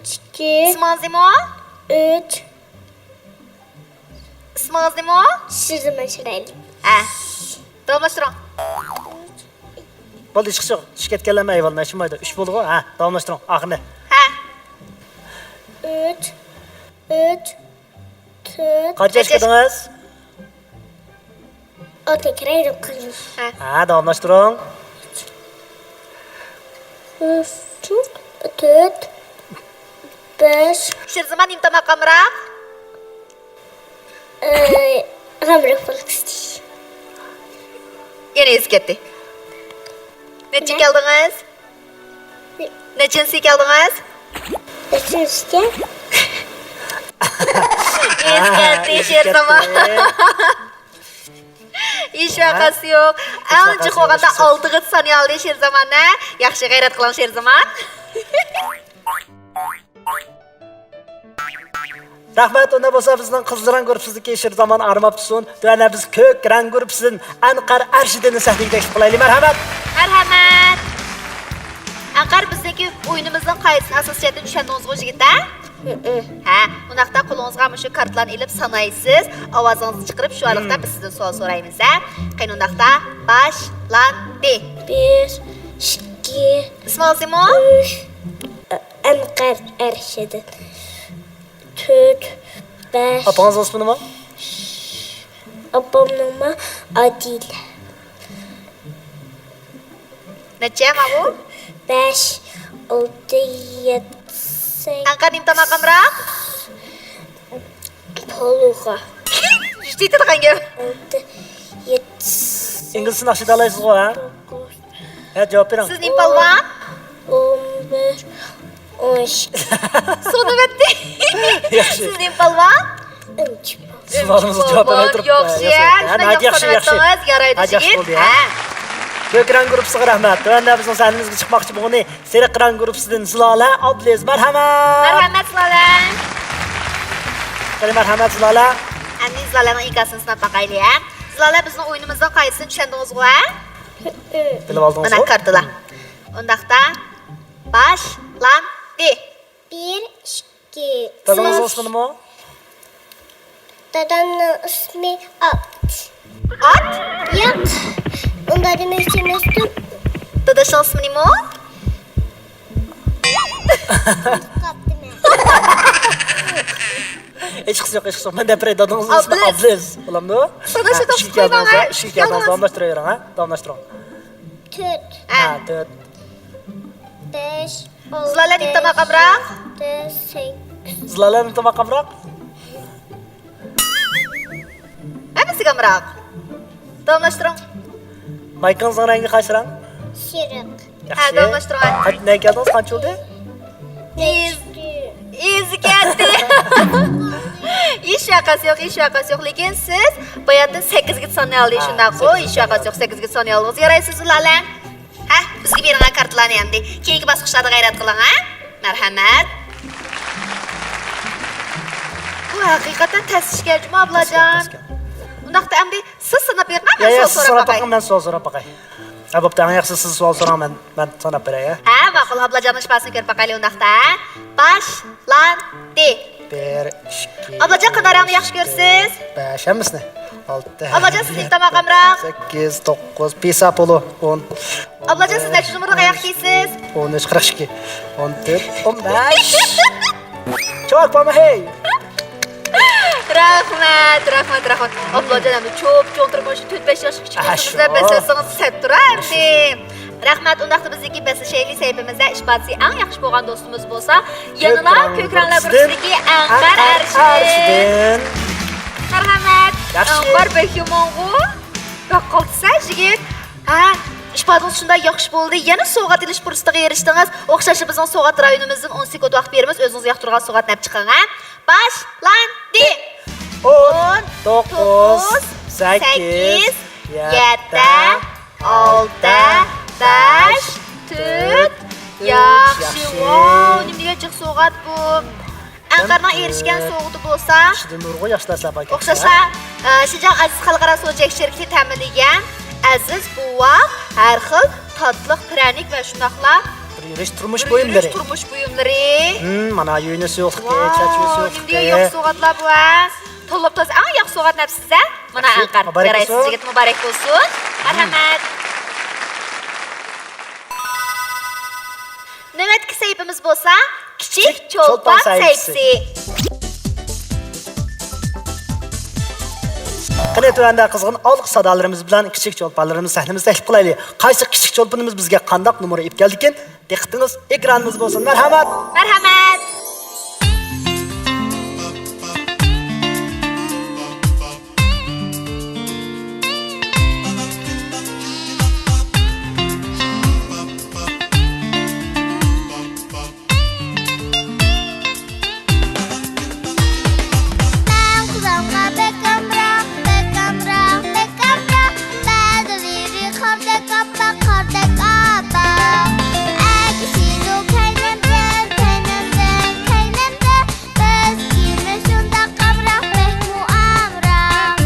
ئىككى. ئىسمىڭىز نېمە؟ ئۈچ. ئىسمىڭىز نېمە؟ شىرزامان شىرئەلى. ھە. داۋاملاشتۇرۇڭ. بولدى، ھېچقىسى يوق. چۈشۈپ كەتكەنلەرمۇ ئەھۋالىنى ئاچمايدۇ. ئۈچ بولدىغۇ. ھە، داۋاملاشتۇرۇڭ. ئاخىرىنى. ھە. ئۈچ، ئۈچ، تۆت. قانچە ياشقا كىردىڭىز؟ ئالتە كىرەي دەپ قالدىم. ھە. ھە، داۋاملاشتۇرۇڭ. تۆت، بەش. شىرزامان، نېمە تاماق ئامراق؟ ئى، غەمرەك بولۇپ كېتىش. يەنە ئېزىپ كەتتى. نەچچە كەلدىڭىز؟ نەچچىنچىسىگە كەلدىڭىز؟ ئۈچىنچىسىگە. ئېزىپ كەتتى، شىرزامان. ھېچ ۋەقەسى يوق. ئەڭ جىق بولغاندا ئالتىغىچە سانىيالدى شىرزامان، ھە؟ ياخشى، غەيرەت قىلىڭ، شىرزامان. رەھمەت، ئۇنداق بولسا بىزنىڭ قىزىل رەڭ گۇرۇپپىسىدىكى شىرزامان ئارام ئاپتۇ سۇن. تۆۋەندە بىز كۆك رەڭ گۇرۇپپىسىدىن ئەنقەر ئەرشىدىننى سەھنىگە تەكلىپ قىلايلى. مەرھەمەت. مەرھەمەت. ئەنقەر، بىزنىڭكى ئويۇنىمىزنىڭ قائىدىسىنى ئاساسىي جەھەتتىن چۈشەندىڭىزغۇ، جىگىتلەر؟ ھە، ئۇنداقتا قولىڭىزغا مۇشۇ كارتىلارنى ئېلىپ سانايسىز، ئاۋازىڭىزنى چىقىرىپ، شۇ ئارىلىقتا بىز سىزدىن سوئال سورايمىز، ھە؟ قېنى، ئۇنداقتا باشلاندى. بىر، ئىككى، ئىسمىڭىز نېمە؟ ئۈچ، ئەنقەر ئەرشىدىن. تۆت، بەش. ئاپىڭىزنىڭ ئىسمى نېمە؟ ئاپامنىڭمۇ ئادىلە. نەچچە ماۋۇ؟ بەش، ئالتە، يەتتە، سەككىز. ئەنقەر نېمە تاماق ئامراق؟ پالۇغا. يېتىدىغان گەپ. ئالتە، يەتتە، ئىنگلىزچىنى ياخشى ئېيتالايسىزغۇ، ھە؟ توققۇز. ھە، جاۋاب بېرىڭ. سىز نېمە پالۋان؟ ئون بىر، ئون ئىككى. سونۇۋەتتى. ياخشى. سىز نېمە پالۋان؟ سوئالىمىزغا جاۋاب بەرمەي تۇرۇپ، ياخشى، ياخشى، ياخشى، ياخشى، يارايدۇ، ياخشى يىگىت. بولدى، ھە. ھە. كۆك رەڭ گۇرۇپپىسىغا رەھمەت. تۆۋەندە بىزنىڭ سەھنىمىزگە چىقماقچى بولغىنى سېرىق رەڭ گۇرۇپپىسىدىن زىلالە ئابلىز. مەرھەمەت. مەرھەمەت، زىلالە. قېنى، مەرھەمەت، زىلالە. ئەمدى زىلالەنىڭ ئىنكاسىنى سىناپ باقايلى، ھە. زىلالە، بىزنىڭ ئويۇنىمىزنىڭ قائىدىسىنى چۈشەندىڭىزغۇ، ھە؟ بىلىۋالدىڭىزغۇ؟ مانا كارتىلار. ئۇنداقتا باشلاندى. بىر، ئىككى. دادىڭىزنىڭ ئىسمى نېمە؟ دادامنىڭ ئىسمى ئات. ئات؟ ياق. ئۇنداق دېمەكچى ئەمەستىم. داداشنىڭ ئىسمى نېمە؟ قاپتىمەن. ھېچقىسى يوق، ھېچقىسى يوق. مەن دەپ بېرەي، دادىڭىزنىڭ ئىسمى ئابلىز. ئابلىز. بولامدۇ؟ ھە، ئىشىككە كەلدىڭىز، ھە؟ ئىشىككە كەلدىڭىز، داۋاملاشتۇراۋېرىڭ، ھە؟ داۋاملاشتۇرۇڭ. تۆت. ھە، تۆت. بەش، زىلالە نېمە تاماق ئامراق؟ ئالتە، سەككىز. زىلالە نېمە تاماق ئامراق؟ ھەممىسىگە ئامراق. داۋاملاشتۇرۇڭ. مايكىڭىزنىڭ رەڭگى قايسى رەڭ؟ سېرىق. ھە، ياخشى. داۋاملاشتۇرۇڭ. قاچ-، نەگە كەلدىڭىز؟ قانچە بولدى؟ ئىز-، ئىزى كەتتى. ھېچ ۋەقەسى يوق، ھېچ ۋەقەسى يوق. لېكىن سىز باياتىن سەككىزگە سانىيالدى، ھە، شۇنداققۇ؟ سەككىزگە ھېچ ۋەقەسى يوق، سەككىزگە سانىيالدىڭىز. يارايسىز، زىلالە. ھە، ئۈزگە بېرىڭ كارتىلارنى ئەمدى. كېيىنكى باسقۇچلاردا غەيرەت قىلىڭ، ھە؟ مەرھەمەت. بۇ ھەقىقەتەن تەس ئىشكەن جۇمۇ، ئابلاجان. تەس ئىكەن، تەس ئىكەن. ئۇنداقتا ئەمدى سىز سىناپ بېقىڭ، مەن يا، يا، سوئال سىز سوراپ سىناپ باقاي. بېقىڭ، مەن سوئال سوراپ باقاي. ھە، بوپتۇ، ئەڭ ياخشىسى سىز سوئال سوراڭ، مەن، مەن ساناپ بېرەي، ھە؟ ھە، ماقۇل، ئابلاجاننىڭ ئىپادىسىنى كۆرۈپ باقايلى ئۇنداقتا، ھە؟ باشلاندى. بىر، ئىككى، ئابلاجان، قانداق رەڭنى ياخشى كۆرىسىز؟ بەش، ھەممىسىنى. ئالتە، ئابلاجان، سىز نېمە تاماق ئامراق؟ سەككىز، توققۇز، پىسا پولۇ، ئون. ئابلاجان، سىز نەچچە نومۇرلۇق ئاياغ كىيىسىز؟ ئون ئۈچ، قىرىق ئىككى، ئون تۆت، ئون بەش. چاۋاك بارمۇ، ھەي؟ رەھمەت، رەھمەت، رەھمەت. ئابلاجان، ئەمدى چوپ-چوڭ تۇرۇپ، مۇشۇ تۆت-بەش ياشلىق كىچىك دوستىمىز بىلەن بەسلەشسىڭىز سەت تۇرار ئەمدى. رەھمەت. ئۇنداقتا بىزنىڭكى بەسلىشەيلى سەھىپىمىزدە ئىپادىسى ئەڭ ياخشى بولغان دوستىمىز بولسا، يەنىلا كۆك رەڭلەر گۇرۇپپىسىدىكى ئەنقەر ئەرشىدىن. مەرھەمەت. ياخشى. ئەنقەر بەك يامانغۇ. بەك قالتىسەن، يىگىت. ھە، ئىپادىڭىز شۇنداق ياخشى بولدى. يەنە سوۋغات ئېلىش پۇرسىتىغا ئېرىشتىڭىز. ئوخشاشلا بىزنىڭ سوۋغات رايونىمىزدىن ئون سېكۇنت ۋاقىت بېرىمىز. ئۆزىڭىزگە ياقتۇرغان سوۋغاتنى ئەپ چىقىڭ، ھە؟ باشلاندى. ئون، توققۇز، سەككىز، يەتتە، ئالتە، بەش، تۆت. ياخشى. ياخشى. ۋاۋ، نېمە دېگەن جىق سوۋغات بۇ. ئەنقەرنىڭ ئېرىشكەن سوۋغىتى بولسا، ئىچىدە نۇرغۇن ياخشى نەرسىلەر بار ئىكەن. ئوخشاشلا، ئە، شىنجاڭ ئەزىز خەلقئارا سودا چەكلىك شىركىتى تەمىنلىگەن ئەزىز بوۋاق ھەر خىل تاتلىق پىرەنىك ۋە شۇنداقلا بىر يۈرۈش تۇرمۇش بىر يۈرۈش بۇيۇملىرى. تۇرمۇش بۇيۇملىرى. ھىم، مانا يۇيۇنۇش سۇيۇقلۇقى، ۋاۋ، چاچ يۇيۇش نېمە دېگەن سۇيۇقلۇقى. ياخشى سوۋغاتلار بۇ، ھە؟ تاللاپ تازا ئەڭ ياخشى سوۋغاتنى ئەپسىز، ھە؟ مانا ياخشى، ئەنقەر. مۇبارەك بولسۇن. يارايسىز يىگىت، مۇبارەك بولسۇن. مەرھەمەت. نۆۋەتتىكى سەھىپىمىز بولسا كىچىك چولپان سەھىپىسى. قېنى، تۆۋەندە قىزغىن ئالقىش سادالىرىمىز بىلەن كىچىك چولپانلىرىمىزنى سەھنىمىزگە تەكلىپ قىلايلى. قايسى كىچىك چولپىنىمىز بىزگە قانداق نومۇر ئېلىپ كەلدىكىن؟ دىققىتىڭىز ئېكرانىمىزدا بولسۇن. مەرھەمەت! مەرھەمەت! مەن قۇلامغا بەك ئامراق، بەك ئامراق، بەك ئامراق. بەدىلىرى قاردەك ئاپئاق، قاردەك ئاپئاق. ئەگىشىدۇ كەينىمدىن، كەينىمدىن، كەينىمدىن. بىز كىمىز شۇنداق ئامراق، بەكمۇ ئامراق.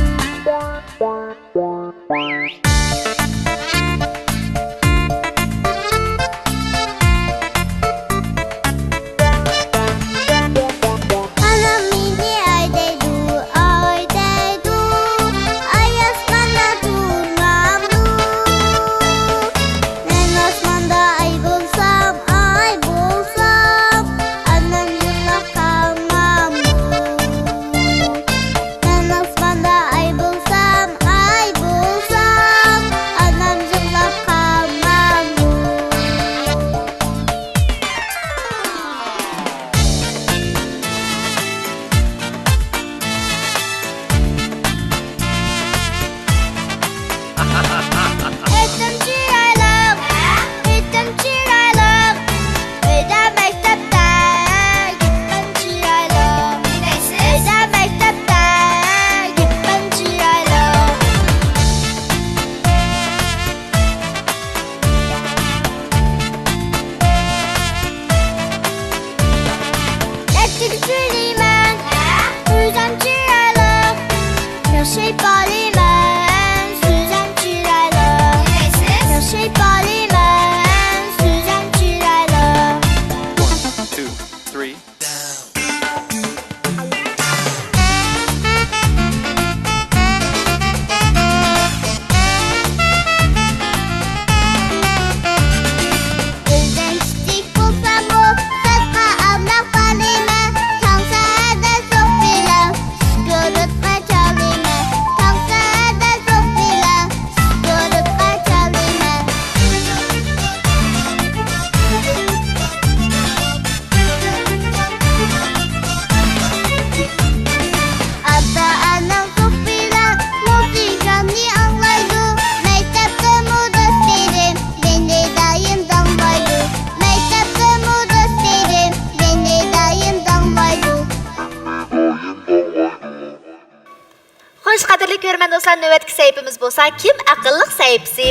تا نۆۋەتتىكى سەھىپىمىز بولسا كىم ئەقىللىق سەھىپىسى.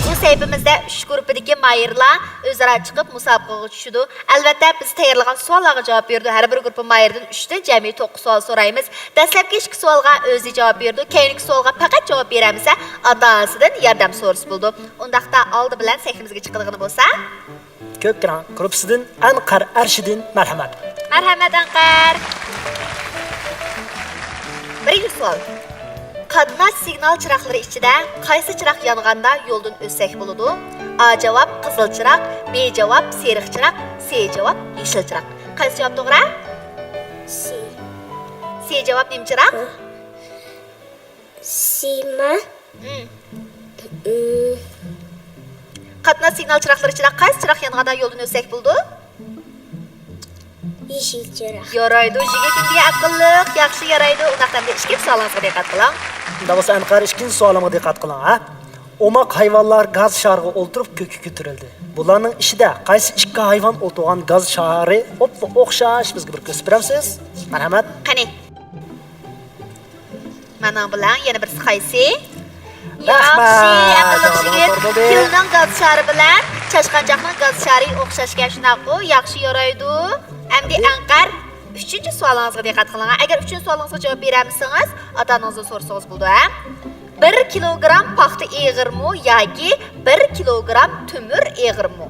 بۇ سەھىپىمىزدە ئۈچ گۇرۇپپىدىكى ماھىرلار ئۆزئارا چىقىپ مۇسابىقىگە چۈشىدۇ. ئەلۋەتتە، بىز تەييارلىغان سوئاللارغا جاۋاب بېرىدۇ. ھەر بىر گۇرۇپپا ماھىرىدىن ئۈچتىن جەمئىي توققۇز سوئال سورايمىز. دەسلەپكى ئىككى سوئالغا ئۆزى جاۋاب بېرىدۇ. كەينىكى سوئالغا پەقەت جاۋاب بېرەلمىسە، ئاتا-ئانىسىدىن ياردەم سورىسا بولىدۇ. ئۇنداقتا ئالدى بىلەن سەھنىمىزگە چىقىدىغىنى بولسا، كۆك رەڭ گۇرۇپپىسىدىن ئەنقەر ئەرشىدىن مەرھەمەت. مەرھەمەت، ئەنقەر. بىرىنچى سوئال. قاتناش سىگنال چىراغلىرى ئىچىدە قايسى چىراغ يانغاندا يولدىن ئۆتسەك بولىدۇ؟ ئا جاۋاب قىزىل چىراغ، بى جاۋاب سېرىق چىراغ، سى جاۋاب يېشىل چىراغ. قايسى جاۋاب توغرا؟ سى. سى جاۋاب نېمە چىراغ؟ سىما. مم. مم. قاتناش سىگنال چىراغلىرى ئىچىدە قايسى چىراغ يانغاندا يولدىن ئۆتسەك بولىدۇ؟ يېشىل چىراغ. يارايدۇ، يىگىت ئىنتايىن ئەقىللىق، ياخشى، يارايدۇ. ئۇنداقتا ئەمدى ئىككىنچى سوئالىڭىزغا دىققەت قىلىڭ. ئۇنداق بولسا ئەنقەر ئىككىنچى سوئالىمغا دىققەت قىلىڭ، ھە. ئوماق ھايۋانلار گاز شارىغا ئولتۇرۇپ كۆككە كۆتۈرۈلدى. بۇلارنىڭ ئىچىدە قايسى ئىككى ھايۋان ئولتۇرغان گاز شارى ئوپپا ئوخشاش؟ بىزگە بىر كۆرسىتىپ بېرەمسىز؟ مەرھەمەت. قېنى. مانا بۇلار يەنە بىرسى قايسى؟ رەھمەت. ياخشى، ئەقىللىق يىگىت. توغرا بولدى. پىلنىڭ گاز شارى بىلەن چاشقانچاقنىڭ گاز شارى ئوخشاشكەن، شۇنداققۇ؟ ياخشى، يارايدۇ. ئەمدى ئەنقەر ئۈچىنچى سوئالىڭىزغا دىققەت قىلىڭ. ئەگەر ئۈچىنچى سوئالىڭىزغا جاۋاب بېرەلمىسىڭىز، ئاتا-ئانىڭىزدىن سورىسىڭىز بولىدۇ، ھە؟ بىر كىلوگرام پاختا ئېغىرمۇ ياكى بىر كىلوگرام تۆمۈر ئېغىرمۇ؟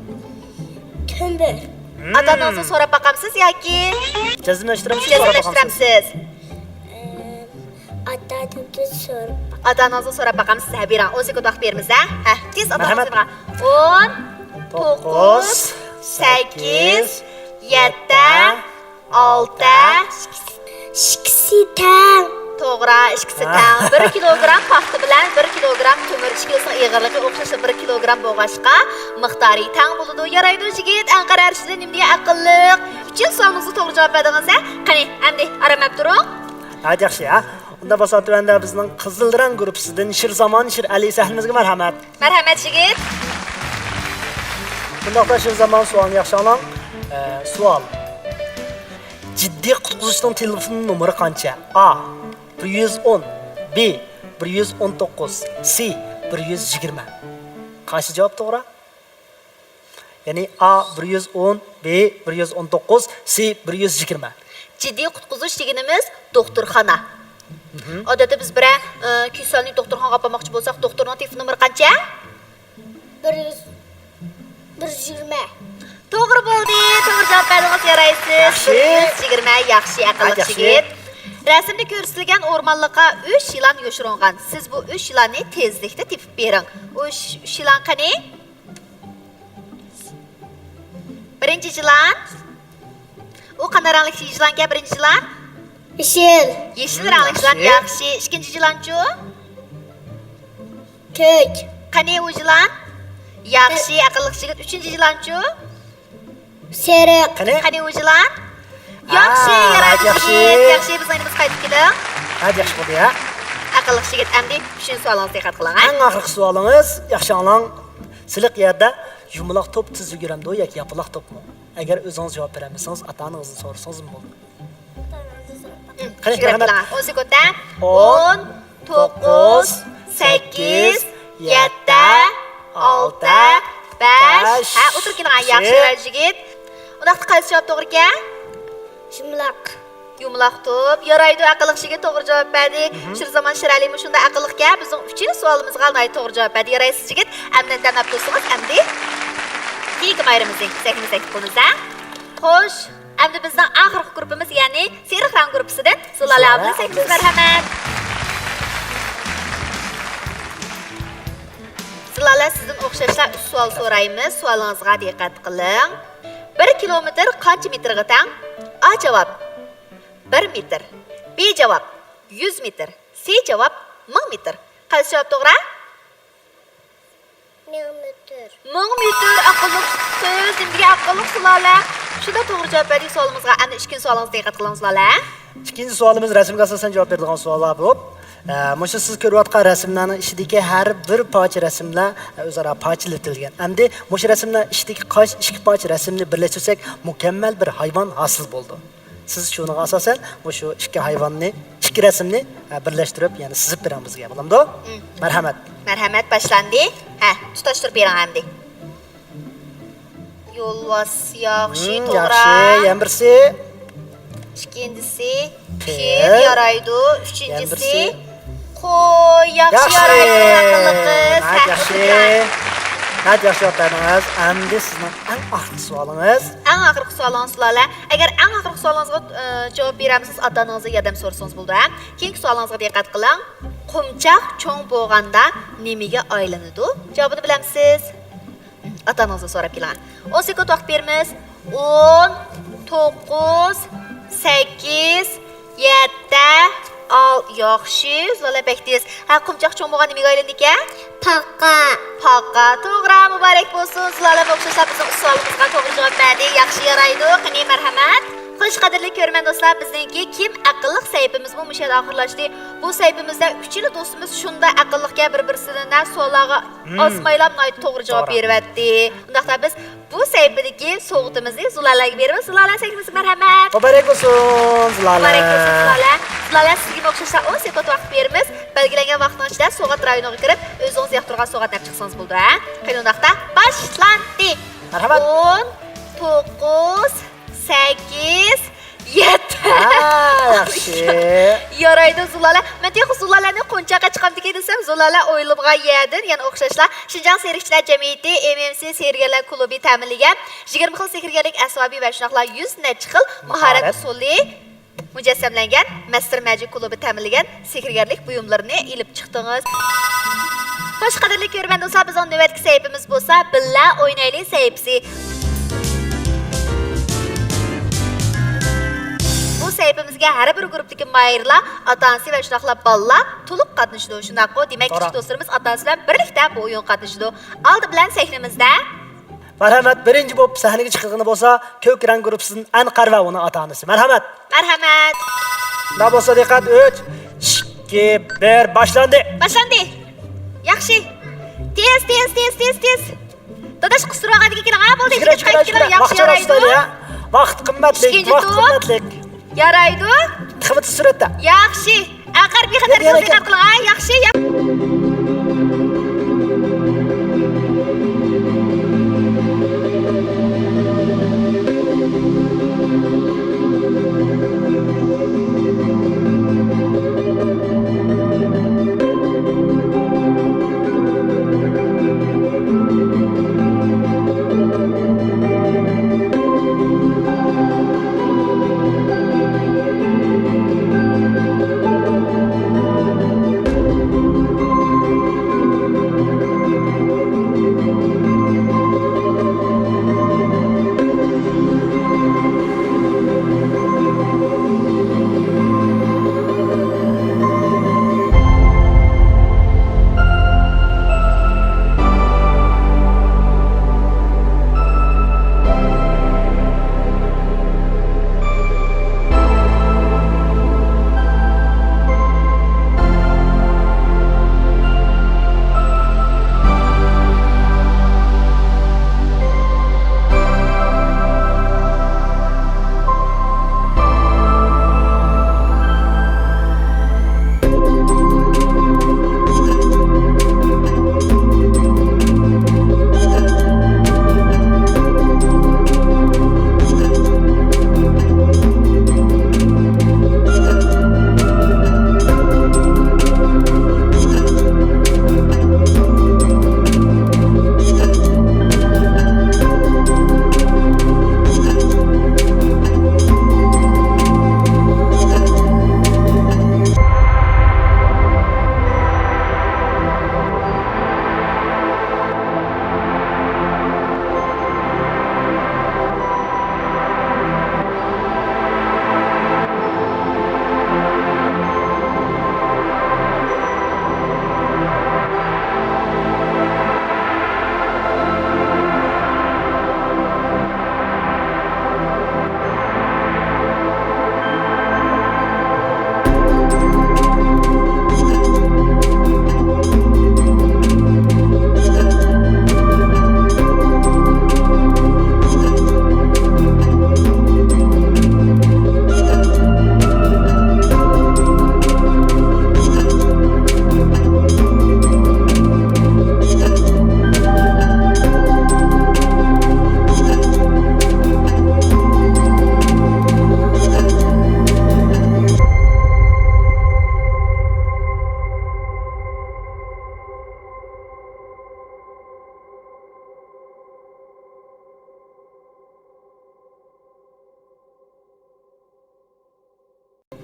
تۆمۈر. مم. ئاتا-ئانىڭىزدىن سوراپ باقامسىز ياكى؟ جەزملەشتۈرەمسىز، سوراپ باقامسىز؟ جەزملەشتۈرەمسىز. ئاتا-ئانامدىن سوراپ باقاي. ئاتا-ئانىڭىزدىن سوراپ باقامسىز. ھە، بېرىڭ. ئون سېكۇنت ۋاقىت بېرىمىز، ھە؟ ھە، تېز ئاتا-ئانىڭىزغا. مەرھەمەت. ئون، توققۇز، سەككىز، يەتتە، ئالتە. ئىككىسى تەڭ. توغرا، ئىككىسى تەڭ. بىر كىلوگرام پاختا بىلەن بىر كىلوگرام تۆمۈر ئىككىلىسىنىڭ ئېغىرلىقى ئوخشاشلا بىر كىلوگرام بولغاچقا، مىقدارى تەڭ بولىدۇ. يارايدۇ، يىگىت، ئەنقەر ئەرشىدىن نېمە دېگەن ئەقىللىق. ئۈچىنچى سوئالىمىزغا توغرا جاۋاب بەردىڭىز، ھە؟ قېنى، ئەمدى ئارام ئېلىپ تۇرۇڭ. ھە، ياخشى، ھە. ئۇنداق بولسا تۆۋەندە بىزنىڭ قىزىل رەڭ گۇرۇپپىسىدىن شىرزامان شىرئەلى سەھنىمىزگە مەرھەمەت. مەرھەمەت، يىگىت. بۇنداقتا شىرزامان سوئالنى ياخشى ئاڭلاڭ. ئە، سوئال. جىددىي قۇتقۇزۇشنىڭ تېلېفون نومۇرى قانچە؟ ئا، بىر يۈز ئون، بى، بىر يۈز ئون توققۇز، سى، بىر يۈز يىگىرمە. قايسى جاۋاب توغرا؟ يەنى ئا بىر يۈز ئون، بى بىر يۈز ئون توققۇز، سى بىر يۈز يىگىرمە. جىددىي قۇتقۇزۇش دېگىنىمىز دوختۇرخانا. مھم. ئادەتتە بىز بىرەر، ئە، كېسەلنى دوختۇرخانىغا ئاپارماقچى بولساق، دوختۇرنىڭ تېلېفون نومۇرى قانچە؟ بىر يۈز، بىر يۈز يىگىرمە. توغرا بولدى، توغرا جاۋاب بەردىڭىز، يارايسىز. ياخشى. بىر يۈز يىگىرمە، ياخشى، ئەقىللىق يىگىت. رەسىمدە كۆرسىتىلگەن ئورمانلىققا ئۈچ يىلان يوشۇرۇنغان. سىز بۇ ئۈچ يىلاننى تېزلىكتە تېپىپ بېرىڭ. ئۇ ئۈچ، ئۈچ يىلان قېنى؟ بىرىنچى يىلان. ئۇ قانداق رەڭلىك يىلانكەن بىرىنچى يىلان؟ يېشىل. يېشىل رەڭلىك يىلان، ياخشى. ياخشى. ئىككىنچى يىلانچۇ؟ كۆك. قېنى ئۇ يىلان؟ ياخشى، ئەقىللىق يىگىت. ئۈچىنچى يىلانچۇ؟ سېرىق. قېنى؟ قېنى ئۇ يىلان؟ ياخشى، ھە، يارايدۇ ياخشى. يىگىت. ياخشى، بىزنىڭ يېنىمىزغا قايتىپ كېلىڭ. ھە، ياخشى بولدى، ھە. ئەقىللىق يىگىت، ئەمدى ئۈچىنچى سوئالىڭىزغا دىققەت قىلىڭ، ھە. ئەڭ ئاخىرقى سوئالىڭىز، ياخشى ئاڭلاڭ. سىلىق يەردە يۇمىلاق توپ تېز يۈگۈرەمدۇ ياكى ياپىلاق توپمۇ؟ ئەگەر ئۆزىڭىز جاۋاب بېرەلمىسىڭىز، ئاتا-ئانىڭىزدىن سورىسىڭىزمۇ بولىدۇ. قېنى، يۈگۈرۈپ مەرھەمەت. كېلىڭ. ئون سېكۇنتتا. ئون، توققۇز، سەككىز، يەتتە، ئالتە، بەش. ھە، ئولتۇرۇپ كېلىڭ، ھە، ياخشى، ياخشى. يىگىت. ئۇنداقتا قايسى جاۋاب توغرىكەن؟ يۇمىلاق. يۇمىلاق توپ. يارايدۇ، ئەقىللىق يىگىت توغرا جاۋاب بەردى. مھم. شىرزامان شىرئەلىمۇ شۇنداق ئەقىللىقكەن. بىزنىڭ ئۈچىنچى سوئالىمىزغا ناھايىتى توغرا جاۋاب بەردى. يارايسىز يىگىت. ئەمدى دەم ئېلىپ تۇرسىڭىز، ئەمدى كېيىنكى ماھىرىمىزنى سەھنىمىزگە تەكلىپ قىلىمىز، ھە؟ خوش. ئەمدى بىزنىڭ ئاخىرقى گۇرۇپپىمىز، يەنى سېرىق رەڭ گۇرۇپپىسىدىن زۇلالە ئابلىنى سەھنىمىزگە، مەرھەمەت. زۇلالە، سىزدىن ئوخشاشلا ئۈچ سوئال سورايمىز. سوئالىڭىزغا دىققەت قىلىڭ. بىر كىلومېتىر قانچە مېتىرغا تەڭ؟ ئا جاۋاب، بىر مېتىر. بى جاۋاب، يۈز مېتىر. سى جاۋاب، مىڭ مېتىر. قايسى جاۋاب توغرا؟ مىڭ مېتىر. مىڭ مېتىر، ئەقىللىق سىز، نېمىگە ئەقىللىق زۇلالە؟ شۇنداق توغرا جاۋاب بەردى سوئالىمىزغا. ئەمدى ئىككىنچى سوئالىڭىزغا دىققەت قىلىڭ زۇلالە. ئىككىنچى سوئالىمىز رەسىمگە ئاساسەن جاۋاب بېرىدىغان سوئاللار بولۇپ، ئە، مۇشۇ سىز كۆرۈۋاتقان رەسىملەرنىڭ ئىچىدىكى ھەر بىر پارچە رەسىملەر، ئە، ئۆزئارا پارچىلىتىلگەن. ئەمدى مۇشۇ رەسىملەر ئىچىدىكى قايسى ئىككى پارچە رەسىمنى بىرلەشتۈرسەك مۇكەممەل بىر ھايۋان ھاسىل بولىدۇ؟ سىز شۇنىڭغا ئاساسەن مۇشۇ ئىككى ھايۋاننى، ئىككى رەسىمنى، ھە، بىرلەشتۈرۈپ، يەنى سىزىپ بېرىڭ بىزگە، بولامدۇ؟ مم. مەرھەمەت. مەرھەمەت، باشلاندى. ھە، تۇتاشتۇرۇپ بېرىڭ ئەمدى. يولۋاس، ياخشى، مم، توغرا. ياخشى، يەنە بىرسى. ئىككىنچىسى، پىل. پىل، يارايدۇ. يەنە ئۈچىنچىسى، بىرسى. قوي، ياخشى، ياخشى. يارايدۇ، ئەقىللىق قىز. ناھايىتى ياخشى. ناھايىتى ياخشى جاۋاب بەردىڭىز. ئەمدى سىزنىڭ ئەڭ ئاخىرقى سوئالىڭىز. ئەڭ ئاخىرقى سوئالىڭىز، زۇلالە. ئەگەر ئەڭ ئاخىرقى سوئالىڭىزغا، ئە، جاۋاب بېرەلمىسىڭىز، ئاتا-ئانىڭىزدىن ياردەم سورىسىڭىز بولىدۇ، ھە؟ كېيىنكى سوئالىڭىزغا دىققەت قىلىڭ. قۇمچاق چوڭ بولغاندا نېمىگە ئايلىنىدۇ؟ جاۋابىنى بىلەمسىز؟ ئاتا-ئانىڭىزدىن سوراپ كېلىڭ. ئون سېكۇنت ۋاقىت بېرىمىز. ئون، توققۇز، سەككىز، يەتتە، ئال-، ياخشى، زۇلالە بەك تېز. ھە، قۇمچاق چوڭ بولغان نېمىگە ئايلىنىدىكەن؟ پاقا. پاقا، توغرا، مۇبارەك بولسۇن. زۇلالەم ئوخشاشلا بىزنىڭ ئۈچ سوئالىمىزغا توغرا جاۋاب بەردى. ياخشى، يارايدۇ. قېنى، مەرھەمەت. خوش، قەدىرلىك كۆرۈرمەن دوستلار، بىزنىڭكى كىم ئەقىللىق سەھىپىمىزمۇ مۇشۇ يەردە ئاخىرلاشتى. بۇ سەھىپىمىزدە ئۈچىلا دوستىمىز شۇنداق ئەقىللىقكەن، بىر-بىرسىدىن سوئاللارغا مم. ئازمايلا ناھايىتى توغرا جاۋاب توغرا. بېرىۋەتتى. ئۇنداقتا بىز بۇ سەھىپىدىكى سوۋغىتىمىزنى زۇلالەگە بېرىمىز. زۇلالە، سەھىپىمىزگە مەرھەمەت. مۇبارەك بولسۇن، زۇلالە. مۇبارەك بولسۇن، زۇلالە. زۇلالە، سىزگىمۇ ئوخشاشلا ئون سېكۇنت ۋاقىت بېرىمىز. بەلگىلەنگەن ۋاقىتنىڭ ئىچىدە سوۋغات رايونىغا كىرىپ، ئۆزىڭىز ياقتۇرغان سوۋغاتنى ئېلىپ چىقسىڭىز بولىدۇ، ھە؟ قېنى، ئۇنداقتا باشلاندى. مەرھەمەت. ئون، توققۇز، سەككىز، يەتتە. ھە، ياخشى. يارايدۇ، زۇلالە. مەن تېخى زۇلالەنى قونچاققا چىقامدىكىن دېسەم، زۇلالە ئويلىمىغان يەردىن، يەنە ئوخشاشلا شىنجاڭ سېرىقچىلار جەمئىيىتى، ئېم ئېم سى سېھىرگەرلەر كۇلۇبى تەمىنلىگەن يىگىرمە خىل سېھىرگەرلىك ئەسۋابى ۋە شۇنداقلا يۈز نەچچە خىل ماھارەت ماھارەت. ئۇسۇلى مۇجەسسەملەنگەن مەستەر مەجىك كۇلۇبى تەمىنلىگەن سېھىرگەرلىك بۇيۇملىرىنى ئېلىپ چىقتىڭىز. خوش، قەدىرلىك كۆرۈرمەن دوستلار، بىزنىڭ نۆۋەتتىكى سەھىپىمىز بولسا بىللە ئوينايلى سەھىپىسى. بۇ سەھىپىمىزگە ھەر بىر گۇرۇپپىدىكى ماھىرلار، ئاتا-ئانىسى ۋە شۇنداقلا بالىلار تولۇق قاتنىشىدۇ. شۇنداققۇ؟ دېمەك، توغرا. كىچىك دوستلىرىمىز ئاتا-ئانىسى بىلەن بىرلىكتە بۇ ئويۇنغا قاتنىشىدۇ. ئالدى بىلەن سەھنىمىزدە مەرھەمەت، بىرىنچى بولۇپ سەھنىگە چىقىدىغىنى بولسا كۆك رەڭ گۇرۇپپىسىدىن ئەنقەر ۋە ئۇنىڭ ئاتا-ئانىسى. مەرھەمەت. مەرھەمەت. شۇنداق بولسا دىققەت، ئۈچ، ئىككى، بىر، باشلاندى. باشلاندى. ياخشى. تېز، تېز، تېز، تېز، تېز. داداش، قىستۇرۇۋالغاندىكىن كېلىڭ، ھە، بولدى، ئىچكىرى چىقىپ كېلىڭ، ياخشى، يارايدۇ. ۋاقىت قىممەتلىك، ئىككىنچى ۋاقىت توپ. قىممەتلىك. يارايدۇ. تېخىمۇ تېز سۈرئەتتە. ياخشى. ئەقەر بىخەتەر يەنە، يەنە قىلغاي، ياخشى، ياخشى.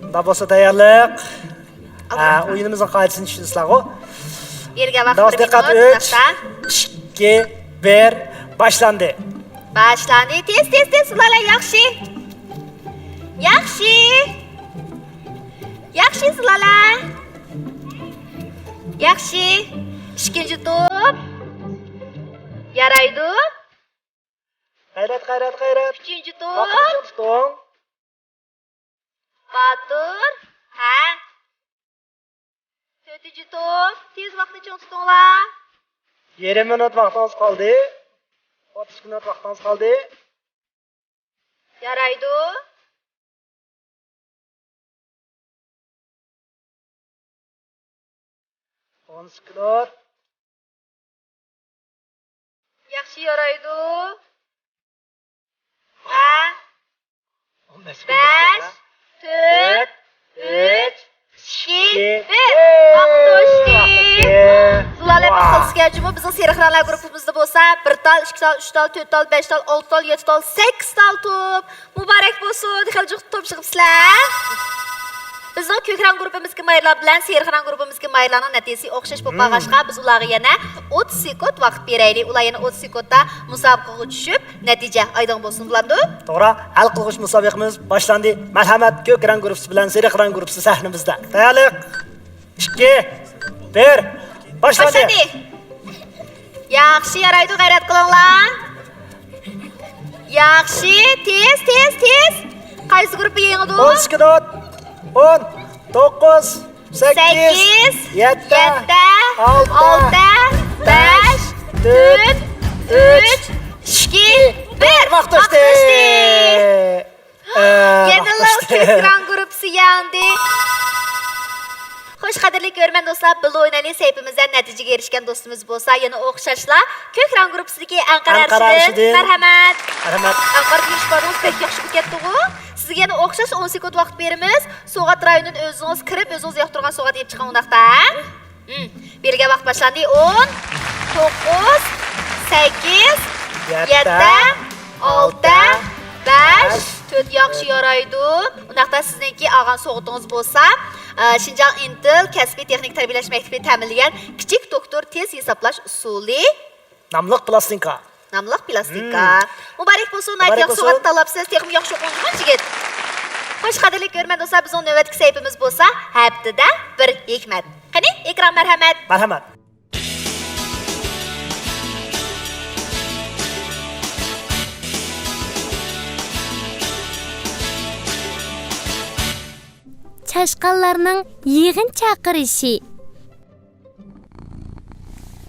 مۇنداق بولسا تەييارلىق. ھە، ئويۇنىمىزنىڭ قائىدىسىنى چۈشىنىسىلەرغۇ. بېرىلگەن ۋاقىت بىر مىنۇت. ئۈچ، ئىككى، بىر، باشلاندى. باشلاندى. تېز، تېز، تېز، زۇلالە، ياخشى. ياخشى. ياخشى، زۇلالە. ياخشى. ئىككىنچى توپ. يارايدۇ. غەيرەت، غەيرەت، غەيرەت. ئۈچىنچى توپ. ۋاقىتنى چىڭ تۇتۇڭ. باتۇر. ھە. تۆتىنچى توپ. تېز ۋاقىتنى چىڭ تۇتۇڭلار. يېرىم مىنۇت ۋاقتىڭىز قالدى. ئوتتۇز مىنۇت ۋاقتىڭىز قالدى. يارايدۇ. ئون سېكۇنت. ياخشى يارايدۇ. ھە. بەش، تۆت، ئۈچ، ئىككى، بىر. ۋاقىت توشتى. زۇلالە، بىز قىلسىكەن جۇمۇ، بىزنىڭ سېرىق رەڭلەر گۇرۇپپىمىزدا بولسا بىر تال، ئىككى تال، ئۈچ تال، تۆت تال، بەش تال، ئالتە تال، يەتتە تال، سەككىز تال توپ. مۇبارەك بولسۇن، خېلى جىق توپ يىغىپسىلەر. بىزنىڭ كۆك رەڭ گۇرۇپپىمىزدىكى ماھىرلار بىلەن سېرىق رەڭ گۇرۇپپىمىزدىكى ماھىرلارنىڭ نەتىجىسى ئوخشاش بولۇپ قالغاچقا، بىز ئۇلارغا يەنە ئوتتۇز سېكۇنت ۋاقىت بېرەيلى. ئۇلار يەنە ئوتتۇز سېكۇنتتا مۇسابىقىگە چۈشۈپ، نەتىجە ئايدىڭ بولسۇن، بولامدۇ؟ توغرا، ھەل قىلغۇچ مۇسابىقىمىز باشلاندى. مەرھەمەت، كۆك رەڭ گۇرۇپپىسى بىلەن سېرىق رەڭ گۇرۇپپىسى سەھنىمىزدە. تەييارلىق. ئىككى، بىر، باشلاندى. باشلاندى. ياخشى، يارايدۇ، غەيرەت قىلىڭلار. ياخشى، تېز، تېز، تېز. قايسى گۇرۇپپا يېڭىدۇ؟ ئون سېكۇنت. ئون، توققۇز، سەككىز، سەككىز، يەتتە، يەتتە، ئالتە، ئالتە، بەش، بەش، تۆت، تۆت، ئۈچ، ئۈچ، ئىككى، بىر. ۋاقىت توشتى. ۋاقىت توشتى. ئە، يەنىلا ۋاقىت توشتى. كۆك رەڭ گۇرۇپپىسى يەڭدى. خوش، قەدىرلىك كۆرۈرمەن دوستلار، بىللە ئوينايلى سەھىپىمىزدە نەتىجىگە ئېرىشكەن دوستىمىز بولسا، يەنە ئوخشاشلا كۆك رەڭ گۇرۇپپىسىدىكى ئەنقەرە ئەنقەرە ئارشىدىن. ئارشىدىن. مەرھەمەت. مەرھەمەت. ئەنقەرە كۆرۈشۈپ باردىڭىز، بەك ياخشى بولۇپ كەتتىغۇ. سىزگە يەنە ئوخشاش ئون سېكۇنت ۋاقىت بېرىمىز. سوۋغات رايونىدىن ئۆزىڭىز كىرىپ، ئۆزىڭىز ياقتۇرغان سوۋغات ئېلىپ چىقىڭ ئۇنداقتا. ھە؟ ھىم. بېرىلگەن ۋاقىت باشلاندى. ئون، توققۇز، سەككىز، يەتتە، يەتتە، ئالتە، ئالتە، بەش، بەش، تۆت. ياخشى يارايدۇ. ئۇنداقتا سىزنىڭكى ئالغان سوۋغىتىڭىز بولسا، ئە، شىنجاڭ ئىنتىل كەسپىي تېخنىكا تەربىيەلەش مەكتىپى تەمىنلىگەن كىچىك دوكتور تېز ھېسابلاش ئۇسۇلى. ناملىق پىلاستىنكا. ناملىق پىلاستىنكا. مم. مۇبارەك بولسۇن، ناھايىتى ياخشى سوۋغات تاللاپسىز، تېخىمۇ ياخشى ئوقۇڭلار جىگىت. خوش، قەدىرلىك كۆرۈرمەن دوستلار، بىزنىڭ نۆۋەتتىكى سەھىپىمىز بولسا ھەپتىدە بىر ھېكمەت. قېنى، ئېكران مەرھەمەت. مەرھەمەت. چاشقانلارنىڭ يىغىن چاقىرىشى.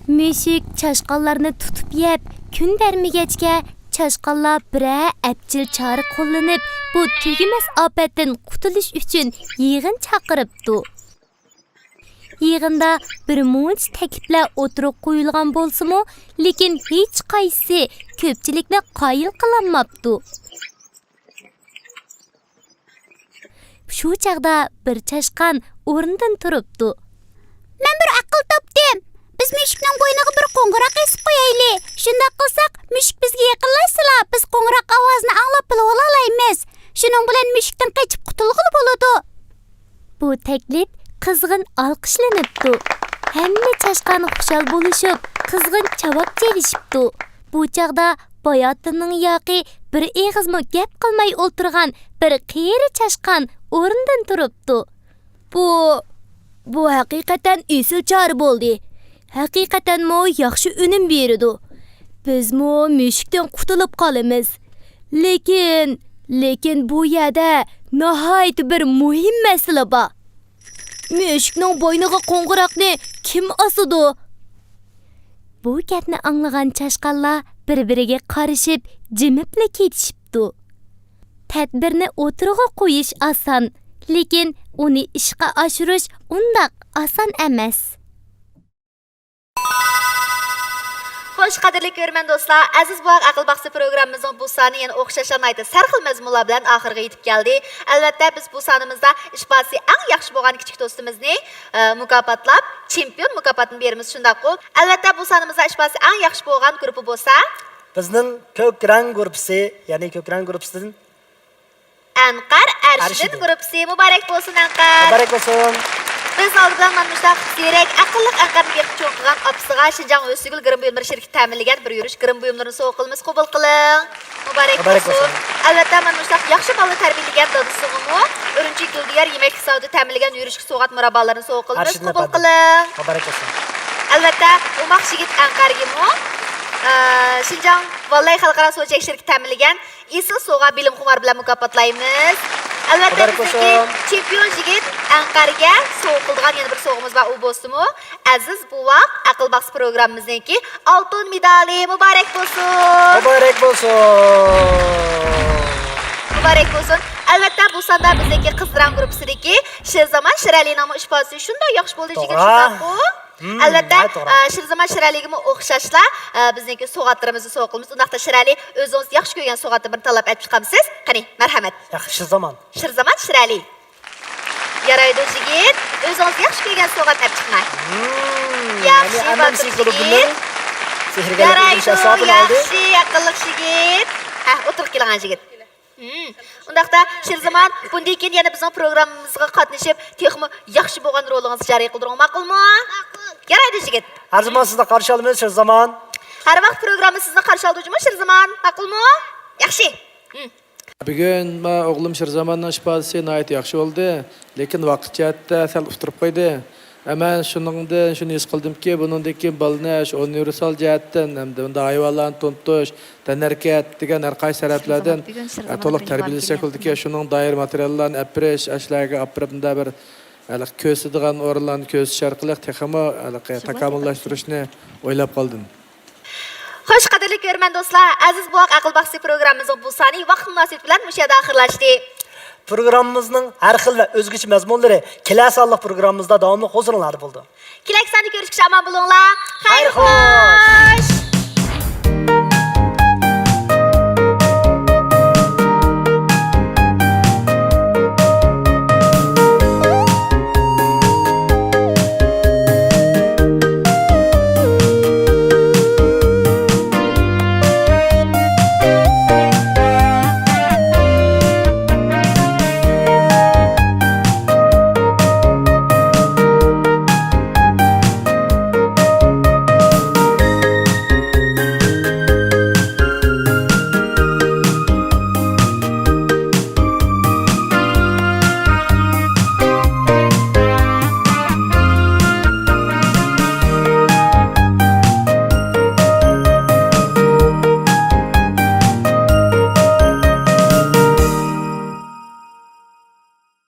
مۈشۈك چاشقانلارنى تۇتۇپ يەپ، كۈن بەرمىگەچكە، چاشقانلار بىرەر ئەپچىل چارە قوللىنىپ، بۇ تۈگىمەس ئاپەتتىن قۇتۇلۇش ئۈچۈن يىغىن چاقىرىپتۇ. يىغىندا بىر مۇنچە تەكلىپلەر ئوتتۇرىغا قويۇلغان بولسىمۇ، لېكىن ھېچقايسىسى كۆپچىلىكنى قايىل قىلالماپتۇ. شۇ چاغدا بىر چاشقان ئورنىدىن تۇرۇپتۇ. مەن بىر ئەقىل تاپتىم. بىز مۈشۈكنىڭ بوينىغا بىر قوڭغۇراق ئېسىپ قويايلى. شۇنداق قىلساق، مۈشۈك بىزگە يېقىنلاشسىلا، بىز قوڭغۇراق ئاۋازىنى ئاڭلاپ بىلىۋالالايمىز. شۇنىڭ بىلەن مۈشۈكتىن قېچىپ قۇتۇلغىلى بولىدۇ. بۇ تەكلىپ قىزغىن ئالقىشلىنىپتۇ. ھەممە چاشقان خۇشال بولۇشۇپ، قىزغىن چاۋاك چېلىشىپتۇ. بۇ چاغدا باياتىننىڭ ياقى بىر ئېغىزمۇ گەپ قىلماي ئولتۇرغان بىر قېرى چاشقان ئورنىدىن تۇرۇپتۇ. بۇ، بۇ ھەقىقەتەن ئېسىل چارە بولدى. ھەقىقەتەنمۇ ياخشى ئۈنۈم بېرىدۇ. بىزمۇ مۈشۈكتىن قۇتۇلۇپ قالىمىز. لېكىن، لېكىن بۇ يەردە ناھايىتى بىر مۇھىم مەسىلە بار. مۈشۈكنىڭ بوينىغا قوڭغۇراقنى كىم ئاسىدۇ؟ بۇ گەپنى ئاڭلىغان چاشقانلار بىر-بىرىگە قارىشىپ، جىمىپلا كېتىشىپتۇ. تەدبىرنى ئوتتۇرىغا قويۇش ئاسان، لېكىن ئۇنى ئىشقا ئاشۇرۇش ئۇنداق ئاسان ئەمەس. خوش، قەدىرلىك كۆرۈرمەن دوستلار، ئەزىز بوۋاق ئەقىل باغچىسى پروگراممىمىزنىڭ بۇ سانى يەنە ئوخشاشلا ناھايىتى سەرخىل مەزمۇنلار بىلەن ئاخىرىغا يېتىپ كەلدى. ئەلۋەتتە، بىز بۇ سانىمىزدا ئىش باسى ئەڭ ياخشى بولغان كىچىك دوستىمىزنى، ئە، مۇكاپاتلاپ، چېمپىيون مۇكاپاتىنى بېرىمىز، شۇنداققۇ؟ ئەلۋەتتە، بۇ سانىمىزدا ئىش باسى ئەڭ ياخشى بولغان گۇرۇپپا بولسا، بىزنىڭ كۆك رەڭ گۇرۇپپىسى، يەنى كۆك رەڭ گۇرۇپپىسىدىن ئەنقەر ئەرشىدىن ئەرشىدىن. گۇرۇپپىسى مۇبارەك بولسۇن، ئەنقەر. مۇبارەك بولسۇن. بىز ئالدى بىلەن مانا مۇشۇنداق زېرەك، ئەقىللىق ئەنقەرنى بېقىپ چوڭ قىلغان ئاپىسىغا شىنجاڭ ئۆسۈگۈل گىرىم بۇيۇملىرى شىركىتى تەمىنلىگەن بىر يۈرۈش گىرىم بۇيۇملىرىنى سوۋغا قىلىمىز، قوبۇل قىلىڭ. مۇبارەك مۇبارەك بولسۇن. بولسۇن. ئەلۋەتتە، مانا مۇشۇنداق ياخشى بالىلار تەربىيەلىگەن دادىسىغىمۇ ئۈرۈمچى گۈلدىيار يېمەكلىك زاۋۇتى تەمىنلىگەن يۈرۈشكە سوۋغات مۇراببالىرىنى سوۋغا قىلىمىز، ئەرشىدىن قوبۇل ئەپەندىم. قىلىڭ. مۇبارەك بولسۇن. ئەلۋەتتە، ئوماق يىگىت ئەنقەرگىمۇ، ئە، شىنجاڭ ۋاللاي خەلقئارا سودا چەكلىك شىركىتى تەمىنلىگەن ئېسىل سوۋغا بىلىم خۇمار بىلەن مۇكاپاتلايمىز. ئەلۋەتتە، مۇبارەك بىزنىڭكى بولسۇن. چېمپىيون يىگىت ئەنقەرگە سوۋغا قىلىدىغان يەنە بىر سوۋغىمىز بار، ئۇ بولسىمۇ ئەزىز بوۋاق ئەقىل باقسا پروگراممىمىزنىڭكى ئالتۇن مېدالى. مۇبارەك بولسۇن! مۇبارەك بولسۇن! مۇبارەك بولسۇن! ئەلۋەتتە، بۇ ساندا بىزنىڭكى قىزلىرىڭ گۇرۇپپىسىدىكى شىرزامان شىرئەلىنىڭمۇ ئىپادىسى شۇنداق ياخشى بولدى، جىگىت، توغرا. شۇنداققۇ؟ مم، ئەلۋەتتە، ناھايىتى توغرا. ئە، شىرزامان شىرئەلىگىمۇ ئوخشاشلا، ئە، بىزنىڭكى سوۋغاتلىرىمىزنى سوۋغا قىلىمىز. ئۇنداقتا شىرئەلى، ئۆزىڭىز ياخشى كۆرگەن سوۋغاتتىن بىرنى تاللاپ ئەپ چىقامسىز؟ قېنى، مەرھەمەت. ياخشى، شىرزامان. شىرزامان شىرئەلى. يارايدۇ، جىگىت. ئۆزىڭىز ياخشى كۆرگەن سوۋغاتنى ئەپ چىقماي. مم، ياخشى، يەنى ئەننەم باتۇر سىيكۇلۇ جىگىت. بىلەن سېھىرگەرلىك يارايدۇ، ئۈلگىسى ھاسىل بولدى. ياخشى، ئەقىللىق جىگىت. ھە، ئولتۇرۇپ كېلىڭ، جىگىت. مم. ئۇنداقتا، شىرزامان، بۇندىن كېيىن يەنە بىزنىڭ پروگراممىمىزغا قاتنىشىپ، تېخىمۇ ياخشى بولغان رولىڭىزنى جارى قىلدۇرۇڭ، ماقۇلمۇ؟ ماقۇل. يارايدۇ، جىگىت. ھەر زامان سىزنى قارشى ئالىمىز، شىرزامان. ھەر ۋاقىت پروگرامما سىزنى قارشى ئالىدۇ جۇمۇ، شىرزامان. ماقۇلمۇ؟ ياخشى. مم. بۈگۈن ما ئوغلۇم شىرزاماننىڭ ئىپادىسى ناھايىتى ياخشى بولدى، لېكىن ۋاقىت جەھەتتە سەل ئۇتتۇرۇپ قويدى. ئەمما شۇنىڭدىن شۇنى ھېس قىلدىمكى، بۇنىڭدىن كېيىن بالىنى شۇ ئۇنىۋېرسال جەھەتتىن ھەمدە بۇنداق ھايۋانلارنى تونۇتۇش، تەنھەرىكەت دېگەن ھەر قايسى تەرەپلەردىن، شىرزامان بۈگۈن ئە، شىرزامان تولۇق بىلەن تەربىيەلىسەك بولىدىكەن، شۇنىڭ دائىرە ماتېرىياللارنى ئەپ بېرىش، ئاشۇلارغا ئاپىرىپ مۇنداق بىر ھېلىقى كۆرسىتىدىغان ئورۇنلارنى كۆرسىتىش ئارقىلىق تېخىمۇ ھېلىقى تاكامۇللاشتۇرۇشنى ئويلاپ قالدىم. خوش، قەدىرلىك كۆرۈرمەن دوستلار، ئەزىز بوۋاق ئەقىل باقسا پروگراممىمىزنىڭ بۇ سانى ۋاقىت مۇناسىۋىتى بىلەن مۇشۇ يەردە ئاخىرلاشتى. پروگراممىمىزنىڭ ھەر خىل ۋە ئۆزگىچە مەزمۇنلىرى كېلەر سانلىق پروگراممىمىزدا داۋاملىق ھۇزۇرۇڭلاردا بولىدۇ. كېلەر ساندا كۆرۈشكىچە ئامان بولۇڭلار. خەير خەير خوش. خوش.